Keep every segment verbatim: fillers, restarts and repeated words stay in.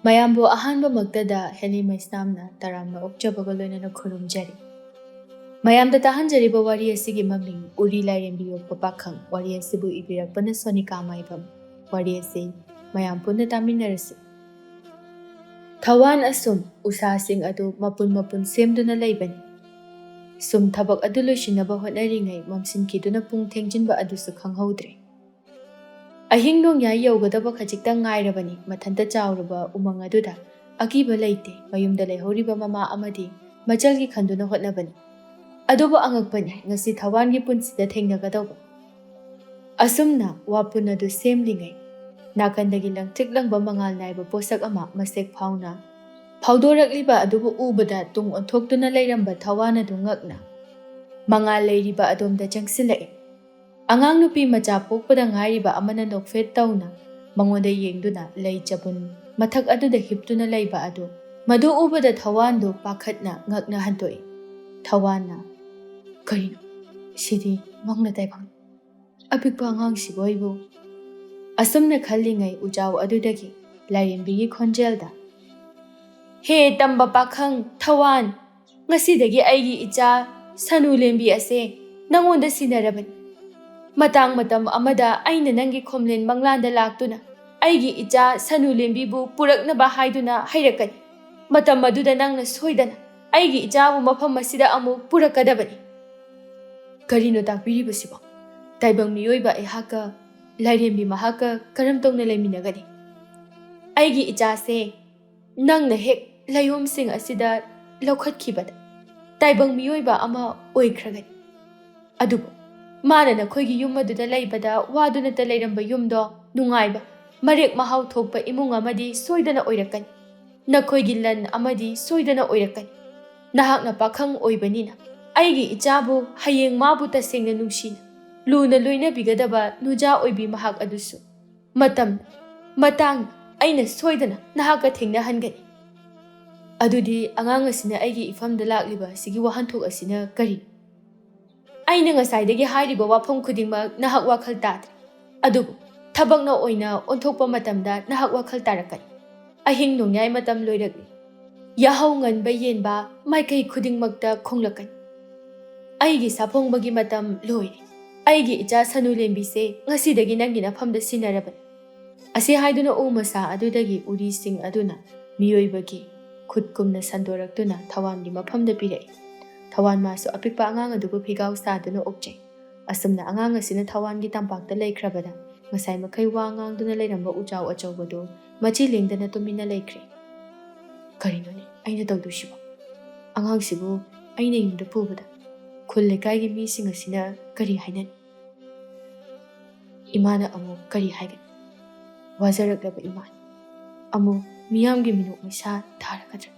ꯃꯌꯥꯝꯕꯨ ꯑꯍꯥꯟꯕꯃꯛꯇꯗ ꯍꯦꯂꯤ ꯃꯩꯁꯅꯥꯝꯅ ꯇꯔꯥꯝꯅ ꯑꯣꯛꯆꯕꯒ ꯂꯣꯏꯅꯅ ꯈꯨꯔꯨꯝꯖꯔꯤ꯫ ꯃꯌꯥꯝꯗ ꯇꯥꯍꯟꯖꯔꯤꯕ ꯋꯥꯔꯤ ꯑꯁꯤꯒꯤ ꯃꯃꯤꯡ ꯎꯔꯤ ꯂꯥꯏꯔꯦꯝꯕꯤ ꯌꯣꯛꯄ ꯄꯥꯈꯪ꯫ ꯋꯥꯔꯤ ꯑꯁꯤꯕꯨ ꯏꯕꯤꯔꯛꯄꯅ ꯁꯣꯅꯤꯀꯥ ꯃꯥꯏꯕꯝ꯫ ꯋꯥꯔꯤ ꯑꯁꯤ ꯃꯌꯥꯝ ꯄꯨꯟꯅ ꯇꯥꯃꯤꯟꯅꯔꯁꯤ꯫ ꯊꯋꯥꯟ ꯑꯁꯨꯝ ꯎꯁꯥꯁꯤꯡ ꯑꯗꯨ ꯃꯄꯨꯟ ꯃꯄꯨꯟ ꯁꯦꯝꯗꯨꯅ ꯂꯩꯕꯅꯤ꯫ ꯁꯨꯝ ꯊꯕꯛ ꯑꯗꯨ ꯂꯣꯏꯁꯤꯟꯅꯕ ꯍꯣꯠꯅꯔꯤꯉꯩ ꯃꯝꯁꯤꯟꯈꯤꯗꯨꯅ ꯄꯨꯡ ꯊꯦꯡꯖꯤꯟꯕ ꯑꯗꯨꯁꯨ ꯈꯪꯍꯧꯗ꯭ꯔꯦ꯫ ꯑꯍꯤꯡ ꯅꯣꯡꯌꯥꯏ ꯌꯧꯒꯗꯕ ꯈꯖꯤꯛꯇꯪ ꯉꯥꯏꯔꯕꯅꯤ꯫ ꯃꯊꯟꯇ ꯆꯥꯎꯔꯕ ꯎꯃꯪ ꯑꯗꯨꯗ ꯑꯀꯤꯕ ꯂꯩꯇꯦ꯫ ꯃꯌꯨꯝꯗ ꯂꯩꯍꯧꯔꯤꯕ ꯃꯃꯥ ꯑꯃꯗꯤ ꯃꯆꯜꯒꯤ ꯈꯟꯗꯨꯅ ꯍꯣꯠꯅꯕꯅꯤ꯫ ꯑꯗꯨꯕꯨ ꯑꯉꯛꯄꯅꯤ, ꯉꯁꯤ ꯊꯋꯥꯟꯒꯤ ꯄꯨꯟꯁꯤꯗ ꯊꯦꯡꯅꯒꯗꯧꯕ꯫ ꯑꯁꯨꯝꯅ ꯋꯥꯄꯨꯟ ꯑꯗꯨ ꯁꯦꯝꯂꯤꯉꯩ, ꯅꯥꯀꯟꯗꯒꯤ ꯂꯪꯇ꯭ꯔꯤꯛ ꯂꯪꯕ ꯃꯉꯥꯜ ꯅꯥꯏꯕ ꯄꯣꯠꯁꯛ ꯑꯃ ꯃꯁꯦꯛ ꯐꯥꯎꯅ ꯐꯥꯎꯗꯣꯔꯛꯂꯤꯕ ꯑꯗꯨꯕꯨ ꯎꯕꯗ ꯇꯨꯡ ꯑꯣꯟꯊꯣꯛꯇꯨꯅ ꯂꯩꯔꯝꯕ ꯊꯋꯥꯟ ꯑꯗꯨ ꯉꯛꯅ, "ꯃꯉꯥꯜ ꯂꯩꯔꯤꯕ ꯑꯗꯣꯝꯗ ꯆꯪꯁꯤꯜꯂꯛꯏ"꯫ ꯑꯉꯥꯡ ꯅꯨꯄꯤ ꯃꯆꯥ ꯄꯣꯛꯄꯗ ꯉꯥꯏꯔꯤꯕ ꯑꯃꯅ ꯅꯣꯛꯐꯦꯠ ꯇꯧꯅ ꯃꯉꯣꯟꯗ ꯌꯦꯡꯗꯨꯅ ꯂꯩ ꯆꯕꯨꯟ ꯃꯊꯛ ꯑꯗꯨꯗ ꯍꯤꯞꯇꯨꯅ ꯂꯩꯕ ꯑꯗꯨ, ꯃꯗꯨ ꯎꯕꯗ ꯊꯋꯥꯟꯗꯨ ꯄꯥꯈꯠꯅ ꯉꯛꯅ ꯍꯟꯗꯣꯛꯏ꯫ ꯊꯋꯥꯟꯅ, "ꯀꯔꯤꯅꯣ? ꯁꯤꯗꯤ ꯃꯪꯂ ꯇꯥꯏꯕꯪ꯫ ꯑꯄꯤꯛꯄ ꯑꯉꯥꯡꯁꯤꯕꯨ ꯑꯩꯕꯨ?" ꯑꯁꯨꯝꯅ ꯈꯜꯂꯤꯉꯩ ꯎꯖꯥꯎ ꯑꯗꯨꯗꯒꯤ ꯂꯥꯏꯔꯦꯝꯕꯤꯒꯤ ꯈꯣꯟꯖꯦꯜꯗ, "ꯍꯦ ꯇꯝꯕ ꯄꯥꯈꯪ ꯊꯋꯥꯟ, ꯉꯁꯤꯗꯒꯤ ꯑꯩꯒꯤ ꯏꯆꯥ ꯁꯅꯨ ꯂꯦꯝꯕꯤ ꯑꯁꯦ ꯅꯪꯉꯣꯟꯗ ꯁꯤꯟꯅꯔꯕꯅꯤ꯫ ꯃꯇꯥꯡ ꯃꯇꯝ ꯑꯃꯗ ꯑꯩꯅ ꯅꯪꯒꯤ ꯈꯣꯝꯂꯦꯟ ꯃꯪꯂꯥꯟꯗ ꯂꯥꯛꯇꯨꯅ ꯑꯩꯒꯤ ꯏꯆꯥ ꯁꯅꯨ ꯂꯦꯝꯕꯤꯕꯨ ꯄꯨꯔꯛꯅꯕ ꯍꯥꯏꯗꯨꯅ ꯍꯩꯔꯛꯀꯅꯤ꯫ ꯃꯇꯝ ꯑꯗꯨꯗ ꯅꯪꯅ ꯁꯣꯏꯗꯅ ꯑꯩꯒꯤ ꯏꯆꯥꯕꯨ ꯃꯐꯝ ꯑꯁꯤꯗ ꯑꯃꯨꯛ ꯄꯨꯔꯛꯀꯗꯕꯅꯤ"꯫ ꯀꯔꯤꯅꯣ ꯇꯥꯛꯄꯤꯔꯤꯕꯁꯤꯕꯣ? ꯇꯥꯏꯕꯪ ꯃꯤꯑꯣꯏꯕ ꯑꯩꯍꯥꯛꯀ ꯂꯥꯏꯔꯦꯝꯕꯤ ꯃꯍꯥꯛꯀ ꯀꯔꯝ ꯇꯧꯅ ꯂꯩꯃꯤꯟꯅꯒꯅꯤ? ꯑꯩꯒꯤ ꯏꯆꯥꯁꯦ ꯅꯪꯅ ꯍꯦꯛ ꯂꯩꯍꯣꯝꯁꯤꯡ ꯑꯁꯤꯗ ꯂꯧꯈꯠꯈꯤꯕꯗ ꯇꯥꯏꯕꯪ ꯃꯤꯑꯣꯏꯕ ꯑꯃ ꯑꯣꯏꯈ꯭ꯔꯒꯅꯤ꯫ ꯑꯗꯨꯕꯨ ꯃꯥꯅ ꯅꯈꯣꯏꯒꯤ ꯌꯨꯝ ꯑꯗꯨꯗ ꯂꯩꯕꯗ ꯋꯥꯗꯨꯅꯇ ꯂꯩꯔꯝꯕ ꯌꯨꯝꯗꯣ ꯅꯨꯡꯉꯥꯏꯕ, ꯃꯔꯦꯛ ꯃꯍꯥꯎ ꯊꯣꯛꯄ ꯏꯃꯨꯡ ꯑꯃꯗꯤ ꯁꯣꯏꯗꯅ ꯑꯣꯏꯔꯛꯀꯅꯤ꯫ ꯅꯈꯣꯏꯒꯤ ꯂꯟ ꯑꯃꯗꯤ ꯁꯣꯏꯗꯅ ꯑꯣꯏꯔꯛꯀꯅꯤ꯫ ꯅꯍꯥꯛꯅ ꯄꯥꯈꯪ ꯑꯣꯏꯕꯅꯤꯅ ꯑꯩꯒꯤ ꯏꯆꯥꯕꯨ ꯍꯌꯦꯡ ꯃꯥꯕꯨ ꯇꯁꯦꯡꯅ ꯅꯨꯡꯁꯤꯅ, ꯂꯨꯅ ꯂꯣꯏꯅꯕꯤꯒꯗꯕ ꯅꯨꯖꯥ ꯑꯣꯏꯕꯤ ꯃꯍꯥꯛ ꯑꯗꯨꯁꯨ ꯃꯇꯝ, ꯃꯇꯥꯡ ꯑꯩꯅ ꯁꯣꯏꯗꯅ ꯅꯍꯥꯛꯀ ꯊꯦꯡꯅꯍꯟꯒꯅꯤ꯫ ꯑꯗꯨꯗꯤ ꯑꯉꯥꯡ ꯑꯁꯤꯅ ꯑꯩꯒꯤ ꯏꯐꯝꯗ ꯂꯥꯛꯂꯤꯕ ꯑꯁꯤꯒꯤ ꯋꯥꯍꯟꯊꯣꯛ ꯑꯁꯤꯅ ꯀꯔꯤ? ꯑꯩꯅ ꯉꯁꯥꯏꯗꯒꯤ ꯍꯥꯏꯔꯤꯕ ꯋꯥꯐꯝ ꯈꯨꯗꯤꯡꯃꯛ ꯅꯍꯥꯛ ꯋꯥꯈꯜ ꯇꯥꯗ꯭ꯔꯦ꯫ ꯑꯗꯨꯕꯨ ꯊꯕꯛꯅ ꯑꯣꯏꯅ ꯑꯣꯟꯊꯣꯛꯄ ꯃꯇꯝꯗ ꯅꯍꯥꯛ ꯋꯥꯈꯜ ꯇꯥꯔꯛꯀꯅꯤ꯫ ꯑꯍꯤꯡ ꯅꯣꯡꯌꯥꯏ ꯃꯇꯝ ꯂꯣꯏꯔꯛꯂꯤ꯫ ꯌꯥꯍꯧ ꯉꯟꯕ ꯌꯦꯟꯕ ꯃꯥꯏꯀꯩ ꯈꯨꯗꯤꯡꯃꯛꯇ ꯈꯣꯡꯂꯛꯀꯅꯤ꯫ ꯑꯩꯒꯤ ꯁꯥꯐꯣꯡꯕꯒꯤ ꯃꯇꯝ ꯂꯣꯏꯔꯦ꯫ ꯑꯩꯒꯤ ꯏꯆꯥ ꯁꯅꯨ ꯂꯦꯝꯕꯤꯁꯦ ꯉꯁꯤꯗꯒꯤ ꯅꯪꯒꯤ ꯅꯐꯝꯗ ꯁꯤꯟꯅꯔꯕꯅꯤ꯫ ꯑꯁꯤ ꯍꯥꯏꯗꯨꯅ ꯎ ꯃꯁꯥ ꯑꯗꯨꯗꯒꯤ ꯎꯔꯤꯁꯤꯡ ꯑꯗꯨꯅ ꯃꯤꯑꯣꯏꯕꯒꯤ ꯈꯨꯠꯀꯨꯝꯅ ꯁꯟꯗꯣꯔꯛꯇꯨꯅ ꯊꯋꯥꯟꯒꯤ ꯃꯐꯝꯗ ꯄꯤꯔꯛꯏ꯫ ꯊꯋꯥꯟ ꯃꯥꯁꯨ ꯑꯄꯤꯛꯄ ꯑꯉꯥꯡ ꯑꯗꯨꯕꯨ ꯐꯤꯒꯥꯎ ꯁꯥꯗꯨꯅ ꯑꯣꯛꯆꯩ꯫ ꯑꯁꯨꯝꯅ ꯑꯉꯥꯡ ꯑꯁꯤꯅ ꯊꯋꯥꯟꯒꯤ ꯇꯝꯄꯥꯛꯇ ꯂꯩꯈ꯭ꯔꯕꯗ ꯉꯁꯥꯏ ꯃꯈꯩ ꯋꯥ ꯉꯥꯡꯗꯨꯅ ꯂꯩꯔꯝꯕ ꯎꯖꯥꯎ ꯑꯆꯧꯕꯗꯨ ꯃꯆꯤ ꯂꯦꯡꯗꯅ ꯇꯨꯃꯤꯟꯅ ꯂꯩꯈ꯭ꯔꯦ꯫ ꯀꯔꯤꯅꯣꯅꯦ ꯑꯩꯅ ꯇꯧꯗꯣꯏꯁꯤꯕꯣ? ꯑꯉꯥꯡꯁꯤꯕꯨ ꯑꯩꯅ ꯌꯨꯝꯗ ꯄꯨꯕꯗ ꯈꯨꯜ ꯂꯩꯀꯥꯏꯒꯤ ꯃꯤꯁꯤꯡ ꯑꯁꯤꯅ ꯀꯔꯤ ꯍꯥꯏꯅꯅꯤ? ꯏꯃꯥꯅ ꯑꯃꯨꯛ ꯀꯔꯤ ꯍꯥꯏꯒꯅꯤ? ꯋꯥꯖꯔꯛꯂꯕ ꯏꯃꯥꯅ ꯑꯃꯨꯛ ꯃꯤꯌꯥꯝꯒꯤ ꯃꯤꯅꯣꯛ ꯃꯩꯁꯥ ꯊꯥꯔꯒꯗ꯭ꯔꯥ?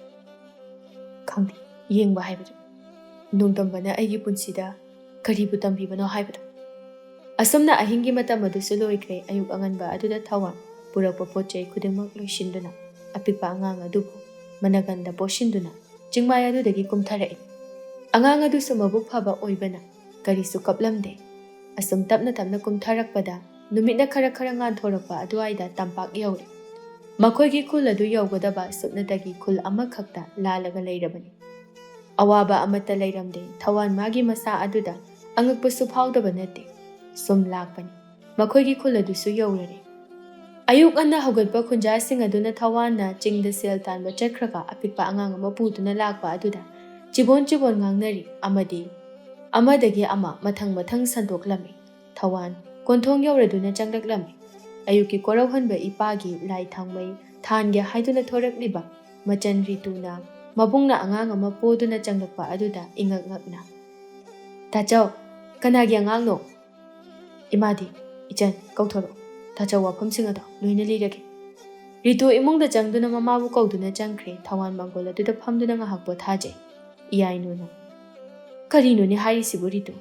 ꯈꯪꯗꯦ, ꯌꯦꯡꯕ ꯍꯥꯏꯕꯗꯨ꯫ ꯅꯣꯡꯗꯝꯕꯅ ꯑꯩꯒꯤ ꯄꯨꯟꯁꯤꯗ ꯀꯔꯤꯕꯨ ꯇꯝꯕꯤꯕꯅꯣ ꯍꯥꯏꯕꯗꯨ꯫ ꯑꯁꯨꯝꯅ ꯑꯍꯤꯡꯒꯤ ꯃꯇꯝ ꯑꯗꯨꯁꯨ ꯂꯣꯏꯈ꯭ꯔꯦ꯫ ꯑꯌꯨꯛ ꯑꯉꯟꯕ ꯑꯗꯨꯗ ꯊꯋꯥꯟ ꯄꯨꯔꯛꯄ ꯄꯣꯠ ꯆꯩ ꯈꯨꯗꯤꯡꯃꯛ ꯂꯣꯏꯁꯤꯟꯗꯨꯅ ꯑꯄꯤꯛꯄ ꯑꯉꯥꯡ ꯑꯗꯨꯕꯨ ꯃꯅꯒꯟꯗ ꯄꯣꯠꯁꯤꯟꯗꯨꯅ ꯆꯤꯡꯃꯥꯏ ꯑꯗꯨꯗꯒꯤ ꯀꯨꯝꯊꯔꯛꯏ꯫ ꯑꯉꯥꯡ ꯑꯗꯨꯁꯨ ꯃꯕꯨꯛ ꯐꯕ ꯑꯣꯏꯕꯅ ꯀꯔꯤꯁꯨ ꯀꯞꯂꯝꯗꯦ꯫ ꯑꯁꯨꯝ ꯇꯞꯅ ꯇꯞꯅ ꯀꯨꯝꯊꯔꯛꯄꯗ ꯅꯨꯃꯤꯠꯅ ꯈꯔ ꯈꯔ ꯉꯥꯟꯊꯣꯔꯛꯄ ꯑꯗꯨꯋꯥꯏꯗ ꯇꯝꯄꯥꯛ ꯌꯧꯔꯦ꯫ ꯃꯈꯣꯏꯒꯤ ꯈꯨꯜ ꯑꯗꯨ ꯌꯧꯒꯗꯕ ꯁꯨꯞꯅꯇꯒꯤ ꯈꯨꯜ ꯑꯃꯈꯛꯇ ꯂꯥꯜꯂꯒ ꯂꯩꯔꯕꯅꯤ꯫ ꯑꯋꯥꯕ ꯑꯃꯠꯇ ꯂꯩꯔꯝꯗꯦ꯫ ꯊꯋꯥꯟ ꯃꯥꯒꯤ ꯃꯁꯥ ꯑꯗꯨꯗ ꯑꯉꯛꯄꯁꯨ ꯐꯥꯎꯗꯕ ꯅꯠꯇꯦ꯫ ꯁꯨꯝ ꯂꯥꯛꯄꯅꯤ꯫ ꯃꯈꯣꯏꯒꯤ ꯈꯨꯜ ꯑꯗꯨꯁꯨ ꯌꯧꯔꯔꯦ꯫ ꯑꯌꯨꯛ ꯉꯟꯅ ꯍꯧꯒꯠꯄ ꯈꯨꯟꯖꯥꯁꯤꯡ ꯑꯗꯨꯅ ꯊꯋꯥꯟꯅ ꯆꯤꯡꯗ ꯁꯦꯜ ꯇꯥꯟꯕ ꯆꯠꯈ꯭ꯔꯒ ꯑꯄꯤꯛꯄ ꯑꯉꯥꯡ ꯑꯃ ꯄꯨꯗꯨꯅ ꯂꯥꯛꯄ ꯑꯗꯨꯗ ꯆꯤꯕꯣꯟ ꯆꯤꯕꯣꯟ ꯉꯥꯡꯅꯔꯤ ꯑꯃꯗꯤ ꯑꯃꯗꯒꯤ ꯑꯃ ꯃꯊꯪ ꯃꯊꯪ ꯁꯟꯗꯣꯛꯂꯝꯃꯤ꯫ ꯊꯋꯥꯟ ꯀꯣꯟꯊꯣꯡ ꯌꯧꯔꯗꯨꯅ ꯆꯪꯂꯛꯂꯝꯃꯤ꯫ ꯑꯌꯨꯛꯀꯤ ꯀꯣꯔꯧꯍꯟꯕ ꯏꯄꯥꯒꯤ ꯂꯥꯏ ꯊꯥꯎꯃꯩ ꯊꯥꯟꯒꯦ ꯍꯥꯏꯗꯨꯅ ꯊꯣꯔꯛꯂꯤꯕ ꯃꯆꯟ ꯔꯤꯇꯨꯅ ꯃꯕꯨꯡꯅ ꯑꯉꯥꯡ ꯑꯃ ꯄꯣꯗꯨꯅ ꯆꯪꯂꯛꯄ ꯑꯗꯨꯗ ꯏꯉꯛ ꯉꯛꯅ, "ꯇꯥꯆꯧ, ꯀꯅꯥꯒꯤ ꯑꯉꯥꯡꯅꯣ?" "ꯏꯃꯥꯗꯤ, ꯏꯆꯟ, ꯀꯧꯊꯣꯔꯛꯎ꯫ ꯇꯥꯆꯧ ꯋꯥꯐꯝꯁꯤꯡ ꯑꯗꯣ ꯂꯣꯏꯅ ꯂꯤꯔꯒꯦ꯫" ꯔꯤꯇꯨ ꯏꯃꯨꯡꯗ ꯆꯪꯗꯨꯅ ꯃꯃꯥꯕꯨ ꯀꯧꯗꯨꯅ ꯆꯪꯈ꯭ꯔꯦ꯫ ꯊꯋꯥꯟ ꯃꯪꯒꯣꯜ ꯑꯗꯨꯗ ꯐꯝꯗꯨꯅ ꯉꯥꯏꯍꯥꯛ ꯄꯣꯊꯥꯖꯩ꯫ ꯏꯌꯥꯏꯅꯨꯅ, "ꯀꯔꯤꯅꯣꯅꯦ ꯍꯥꯏꯔꯤꯁꯤꯕꯨ ꯔꯤꯇꯨ?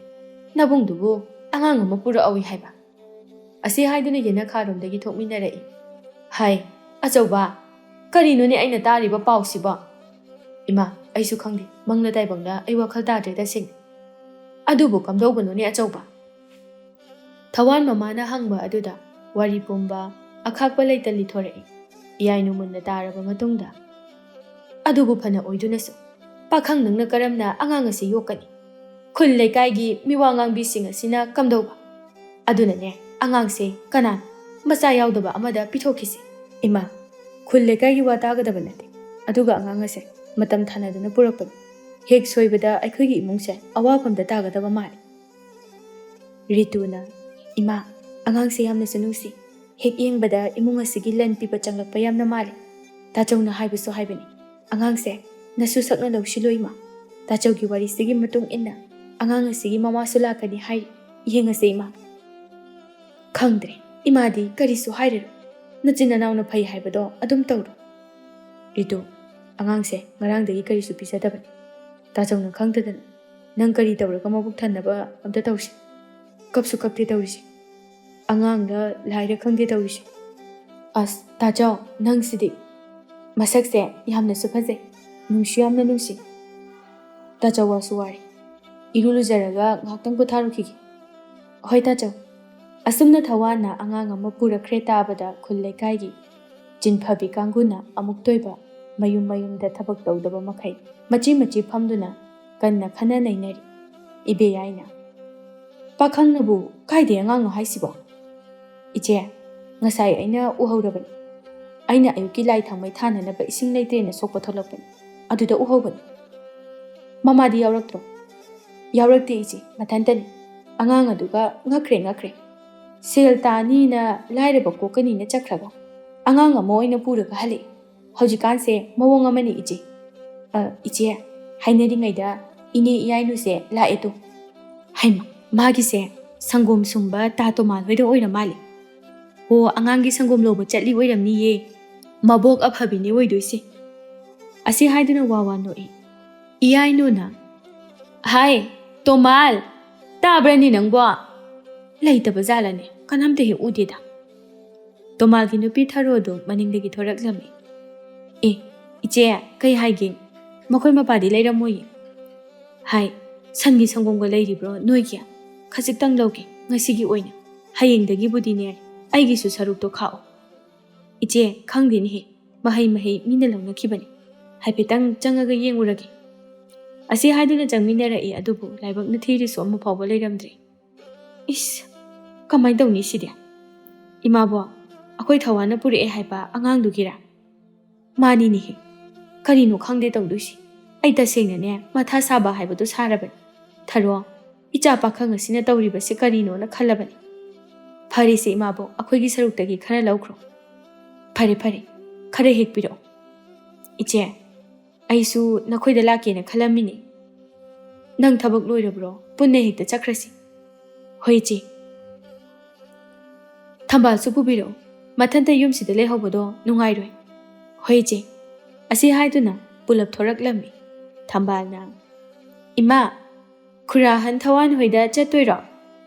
ꯅꯕꯨꯡꯗꯨꯕꯨ ꯑꯉꯥꯡ ꯑꯃ ꯄꯨꯔꯛꯑꯣꯏ ꯍꯥꯏꯕ?" ꯑꯁꯤ ꯍꯥꯏꯗꯨꯅ ꯌꯦꯅꯈꯥꯔꯣꯝꯗꯒꯤ ꯊꯣꯛꯃꯤꯟꯅꯔꯛꯏ꯫ "ꯍꯥꯏ, ꯑꯆꯧꯕ, ꯀꯔꯤꯅꯣꯅꯦ ꯑꯩꯅ ꯇꯥꯔꯤꯕ ꯄꯥꯎꯁꯤꯕꯣ?" "ꯏꯃꯥ, ꯑꯩꯁꯨ ꯈꯪꯗꯦ, ꯃꯪꯂ ꯇꯥꯏꯕꯪꯂ ꯑꯩ ꯋꯥꯈꯜ ꯇꯥꯗ꯭ꯔꯦ ꯇꯁꯦꯡꯅ꯫ ꯑꯗꯨꯕꯨ ꯀꯝꯗꯧꯕꯅꯣꯅꯦ ꯑꯆꯧꯕ?" ꯊꯋꯥꯟ ꯃꯃꯥꯅ ꯍꯪꯕ ꯑꯗꯨꯗ ꯋꯥꯔꯤ ꯄꯨꯝꯕ ꯑꯈꯥꯛꯄ ꯂꯩꯇ ꯂꯤꯊꯣꯔꯛꯏ꯫ ꯏꯌꯥꯏꯅꯨ ꯃꯨꯟꯅ ꯇꯥꯔꯕ ꯃꯇꯨꯡꯗ, "ꯑꯗꯨꯕꯨ ꯐꯅ ꯑꯣꯏꯗꯨꯅꯁꯨ, ꯄꯥꯈꯪ ꯅꯪꯅ ꯀꯔꯝꯅ ꯑꯉꯥꯡ ꯑꯁꯤ ꯌꯣꯛꯀꯅꯤ? ꯈꯨꯜ ꯂꯩꯀꯥꯏꯒꯤ ꯃꯤꯋꯥ ꯉꯥꯡꯕꯤꯁꯤꯡ ꯑꯁꯤꯅ ꯀꯝꯗꯧꯕ? ꯑꯗꯨꯅꯅꯦ, ꯑꯉꯥꯡꯁꯦ ꯀꯅꯥꯅ ꯃꯆꯥ ꯌꯥꯎꯗꯕ ꯑꯃꯗ ꯄꯤꯊꯣꯛꯈꯤꯁꯤ?" "ꯏꯃꯥ, ꯈꯨꯜ ꯂꯩꯀꯥꯏꯒꯤ ꯋꯥ ꯇꯥꯒꯗꯕ ꯅꯠꯇꯦ꯫ ꯑꯗꯨꯒ ꯑꯉꯥꯡ ꯑꯁꯦ ꯃꯇꯝ ꯊꯥꯅꯗꯨꯅ ꯄꯨꯔꯛꯄꯅꯤ꯫ ꯍꯦꯛ ꯁꯣꯏꯕꯗ ꯑꯩꯈꯣꯏꯒꯤ ꯏꯃꯨꯡꯁꯦ ꯑꯋꯥꯐꯝꯗ ꯇꯥꯒꯗꯕ ꯃꯥꯜꯂꯤ꯫" ꯔꯤꯇꯨꯅ, "ꯏꯃꯥ, ꯑꯉꯥꯡꯁꯦ ꯌꯥꯝꯅꯁꯨ ꯅꯨꯡꯁꯤ꯫ ꯍꯦꯛ ꯌꯦꯡꯕꯗ ꯏꯃꯨꯡ ꯑꯁꯤꯒꯤ ꯂꯟ ꯄꯤꯕ ꯆꯪꯂꯛꯄ ꯌꯥꯝꯅ ꯃꯥꯜꯂꯤ꯫ ꯇꯥꯆꯧꯅ ꯍꯥꯏꯕꯁꯨ ꯍꯥꯏꯕꯅꯤ, ꯑꯉꯥꯡꯁꯦ ꯅꯁꯨ ꯁꯛꯅ ꯂꯧꯁꯤꯜꯂꯨ ꯏꯃꯥ꯫ ꯇꯥꯆꯧꯒꯤ ꯋꯥꯔꯤꯁꯤꯒꯤ ꯃꯇꯨꯡ ꯏꯟꯅ ꯑꯉꯥꯡ ꯑꯁꯤꯒꯤ ꯃꯃꯥꯁꯨ ꯂꯥꯛꯀꯅꯤ ꯍꯥꯏ꯫ ꯌꯦꯡꯉꯁꯦ ꯏꯃꯥ꯫" "ꯈꯪꯗ꯭ꯔꯦ, ꯏꯃꯥꯗꯤ ꯀꯔꯤꯁꯨ ꯍꯥꯏꯔꯔꯣꯏ꯫ ꯅꯆꯤꯟ ꯅꯅꯥꯎꯅ ꯐꯩ ꯍꯥꯏꯕꯗꯣ ꯑꯗꯨꯝ ꯇꯧꯔꯣ꯫" "ꯔꯤꯇꯨ, ꯑꯉꯥꯡꯁꯦ ꯉꯔꯥꯡꯗꯒꯤ ꯀꯔꯤꯁꯨ ꯄꯤꯖꯗꯕꯅꯤ꯫ ꯇꯥꯆꯧꯅ ꯈꯪꯗꯗꯅ ꯅꯪ ꯀꯔꯤ ꯇꯧꯔꯒ ꯃꯕꯨꯛ ꯊꯟꯅꯕ ꯑꯝꯇ ꯇꯧꯁꯤ꯫ ꯀꯞꯁꯨ ꯀꯞꯇꯦ ꯇꯧꯔꯤꯁꯦ꯫ ꯑꯉꯥꯡꯗ ꯂꯥꯏꯔ ꯈꯪꯗꯦ ꯇꯧꯔꯤꯁꯦ꯫" "ꯑꯁ, ꯇꯥꯆꯧ, ꯅꯪꯁꯤꯗꯤ꯫ ꯃꯁꯛꯁꯦ ꯌꯥꯝꯅꯁꯨ ꯐꯖꯩ, ꯅꯨꯡꯁꯨ ꯌꯥꯝꯅ ꯅꯨꯡꯁꯤ꯫" ꯇꯥꯆꯧ ꯋꯥꯁꯨ ꯋꯥꯔꯦ꯫ "ꯏꯔꯨ ꯂꯨꯖꯔꯒ ꯉꯥꯏꯍꯥꯛꯇꯪ ꯄꯣꯊꯥꯔꯨꯈꯤꯒꯦ꯫" "ꯍꯣꯏ ꯇꯥꯆꯧ꯫" ꯑꯁꯨꯝꯅ ꯊꯋꯥꯟꯅ ꯑꯉꯥꯡ ꯑꯃ ꯄꯨꯔꯛꯈ꯭ꯔꯦ ꯇꯥꯕꯗ ꯈꯨꯜ ꯂꯩꯀꯥꯏꯒꯤ ꯆꯤꯟꯐꯕꯤ ꯀꯥꯡꯕꯨꯅ ꯑꯃꯨꯛꯇꯣꯏꯕ ꯃꯌꯨꯝ ꯃꯌꯨꯝꯗ ꯊꯕꯛ ꯇꯧꯗꯕ ꯃꯈꯩ ꯃꯆꯤ ꯃꯆꯤ ꯐꯝꯗꯨꯅ ꯀꯟꯅ ꯈꯟꯅ ꯅꯩꯅꯔꯤ꯫ ꯏꯕꯦꯌꯥꯏꯅ, "ꯄꯥꯈꯪꯅꯕꯨ ꯀꯥꯏꯗꯩ ꯑꯉꯥꯡꯅꯣ ꯍꯥꯏꯁꯤꯕꯣ?" "ꯏꯆꯦ, ꯉꯁꯥꯏ ꯑꯩꯅ ꯎꯍꯧꯔꯕꯅꯤ꯫ ꯑꯩꯅ ꯑꯌꯨꯛꯀꯤ ꯂꯥꯏ ꯊꯥꯎꯃꯩ ꯊꯥꯅꯅꯕ ꯏꯁꯤꯡ ꯂꯩꯇ꯭ꯔꯦꯅ ꯁꯣꯛꯄ ꯊꯣꯛꯂꯛꯄꯅꯤ꯫ ꯑꯗꯨꯗ ꯎꯍꯧꯕꯅꯤ꯫" "ꯃꯃꯥꯗꯤ ꯌꯥꯎꯔꯛꯇ꯭ꯔꯣ?" "ꯌꯥꯎꯔꯛꯇꯦ ꯏꯆꯦ, ꯃꯊꯟꯇꯅꯤ꯫" ꯑꯉꯥꯡ ꯑꯗꯨꯒ ꯉꯛꯈ꯭ꯔꯦ ꯉꯛꯈ꯭ꯔꯦ꯫ ꯁꯦꯜ ꯇꯥꯅꯤꯅ ꯂꯥꯏꯔꯕ ꯀꯣꯛꯀꯅꯤꯅ ꯆꯠꯈ꯭ꯔꯒ ꯑꯉꯥꯡ ꯑꯃ ꯑꯣꯏꯅ ꯄꯨꯔꯒ ꯍꯜꯂꯛꯏ꯫ ꯍꯧꯖꯤꯛꯀꯥꯟꯁꯦ ꯃꯑꯣꯡ ꯑꯃꯅꯤ ꯏꯆꯦ꯫ "ꯑ, ꯏꯆꯦ, ꯍꯥꯏꯅꯔꯤꯉꯩꯗ ꯏꯅꯦ ꯏꯌꯥꯏꯅꯨꯁꯦ ꯂꯥꯛꯑꯦ ꯇꯨ꯫" "ꯍꯩꯃ, ꯃꯥꯒꯤꯁꯦ ꯁꯪꯒꯣꯝ ꯁꯨꯝꯕ ꯇꯥ ꯇꯣꯃꯥꯜ ꯍꯣꯏꯗ ꯑꯣꯏꯔ ꯃꯥꯜꯂꯦ꯫ ꯑꯣ, ꯑꯉꯥꯡꯒꯤ ꯁꯪꯒꯣꯝ ꯂꯧꯕ ꯆꯠꯂꯤ ꯑꯣꯏꯔꯝꯅꯤꯌꯦ꯫ ꯃꯕꯣꯛ ꯑꯐꯕꯤꯅꯦ ꯑꯣꯏꯗꯣꯏꯁꯦ꯫" ꯑꯁꯤ ꯍꯥꯏꯗꯨꯅ ꯋꯥ ꯋꯥ ꯅꯣꯛꯏ꯫ ꯏꯌꯥꯏꯅꯨꯅ, "ꯍꯥꯏ, ꯇꯣꯃꯥꯜ, ꯇꯥꯕ꯭ꯔꯅꯤ ꯅꯪꯕꯣ? ꯂꯩꯇꯕ ꯖꯥꯠꯂꯅꯦ, ꯀꯅꯥꯝꯇ ꯍꯦꯛ ꯎꯗꯦꯗ꯫" ꯇꯣꯃꯥꯜꯒꯤ ꯅꯨꯄꯤ ꯊꯔꯣꯗꯨ ꯃꯅꯤꯡꯗꯒꯤ ꯊꯣꯔꯛꯂꯝꯃꯤ꯫ "ꯑꯦ, ꯏꯆꯦ, ꯀꯩ ꯍꯥꯏꯒꯦ? ꯃꯈꯣꯏ ꯃꯄꯥꯗꯤ ꯂꯩꯔꯝꯃꯣꯏꯌꯦ꯫" "ꯍꯥꯏ, ꯁꯟꯒꯤ ꯁꯪꯒꯣꯝꯒ ꯂꯩꯔꯤꯕ꯭ꯔꯣ ꯅꯣꯏꯒꯤ? ꯈꯖꯤꯛꯇꯪ ꯂꯧꯒꯦ ꯉꯁꯤꯒꯤ ꯑꯣꯏꯅ꯫ ꯍꯌꯦꯡꯗꯒꯤꯕꯨꯗꯤꯅꯦ, ꯑꯩꯒꯤꯁꯨ ꯁꯔꯨꯛꯇꯣ ꯈꯥꯛꯑꯣ꯫" "ꯏꯆꯦ, ꯈꯪꯗꯦꯅꯦꯍꯦ, ꯃꯍꯩ ꯃꯍꯩ ꯃꯤꯅ ꯂꯧꯅꯈꯤꯕꯅꯤ꯫ ꯍꯥꯏꯐꯦꯠꯇꯪ ꯆꯪꯉꯒ ꯌꯦꯡꯉꯨꯔꯒꯦ"꯫ ꯑꯁꯤ ꯍꯥꯏꯗꯨꯅ ꯆꯪꯃꯤꯟꯅꯔꯛꯏ, ꯑꯗꯨꯕꯨ ꯂꯥꯏꯕꯛꯅ ꯊꯤꯔꯤꯁꯨ ꯑꯃꯐꯥꯎꯕ ꯂꯩꯔꯝꯗ꯭ꯔꯦ꯫ "ꯏꯁ, ꯀꯃꯥꯏꯅ ꯇꯧꯅꯤ ꯁꯤꯗꯤ? ꯏꯃꯥꯕꯣ, ꯑꯩꯈꯣꯏ ꯊꯧꯋꯥꯅ ꯄꯨꯔꯛꯑꯦ ꯍꯥꯏꯕ ꯑꯉꯥꯡꯗꯨꯒꯤꯔꯥ?" "ꯃꯥꯅꯤꯅꯦꯍꯦ꯫ ꯀꯔꯤꯅꯣ ꯈꯪꯗꯦ ꯇꯧꯗꯣꯏꯁꯤ꯫ ꯑꯩ ꯇꯁꯦꯡꯅꯅꯦ ꯃꯊꯥ ꯁꯥꯕ ꯍꯥꯏꯕꯗꯨ ꯁꯥꯔꯕꯅꯤ꯫ ꯊꯔꯣ, ꯏꯆꯥ ꯄꯥꯈꯪ ꯑꯁꯤꯅ ꯇꯧꯔꯤꯕꯁꯤ ꯀꯔꯤꯅꯣꯅ ꯈꯜꯂꯕꯅꯤ꯫ ꯐꯔꯦꯁꯦ ꯏꯃꯥꯕꯣꯛ, ꯑꯩꯈꯣꯏꯒꯤ ꯁꯔꯨꯛꯇꯒꯤ ꯈꯔ ꯂꯧꯈ꯭ꯔꯣ"꯫ "ꯐꯔꯦ ꯐꯔꯦ, ꯈꯔ ꯍꯦꯛ ꯄꯤꯔꯛꯑꯣ"꯫ "ꯏꯆꯦ, ꯑꯩꯁꯨ ꯅꯈꯣꯏꯗ ꯂꯥꯛꯀꯦꯅ ꯈꯜꯂꯝꯃꯤꯅꯦ꯫ ꯅꯪ ꯊꯕꯛ ꯂꯣꯏꯔꯕ꯭ꯔꯣ? ꯄꯨꯟꯅ ꯍꯦꯛꯇ ꯆꯠꯈ꯭ꯔꯁꯤ"꯫ "ꯍꯣꯏ ꯏꯆꯦ"꯫ "ꯊꯝꯕꯥꯜꯁꯨ ꯄꯨꯕꯤꯔꯛꯎ꯫ ꯃꯊꯟꯇ ꯌꯨꯝꯁꯤꯗ ꯂꯩꯍꯧꯕꯗꯣ ꯅꯨꯡꯉꯥꯏꯔꯣꯏ"꯫ "ꯍꯣꯏ ꯏꯆꯦ"꯫ ꯑꯁꯤ ꯍꯥꯏꯗꯨꯅ ꯄꯨꯂꯞ ꯊꯣꯔꯛꯂꯝꯃꯤ꯫ ꯊꯝꯕꯥꯜꯅ, "ꯏꯃꯥ, ꯈꯨꯔꯥ ꯑꯍꯟ ꯊꯋꯥꯟ ꯍꯣꯏꯗ ꯆꯠꯇꯣꯏꯔꯣ?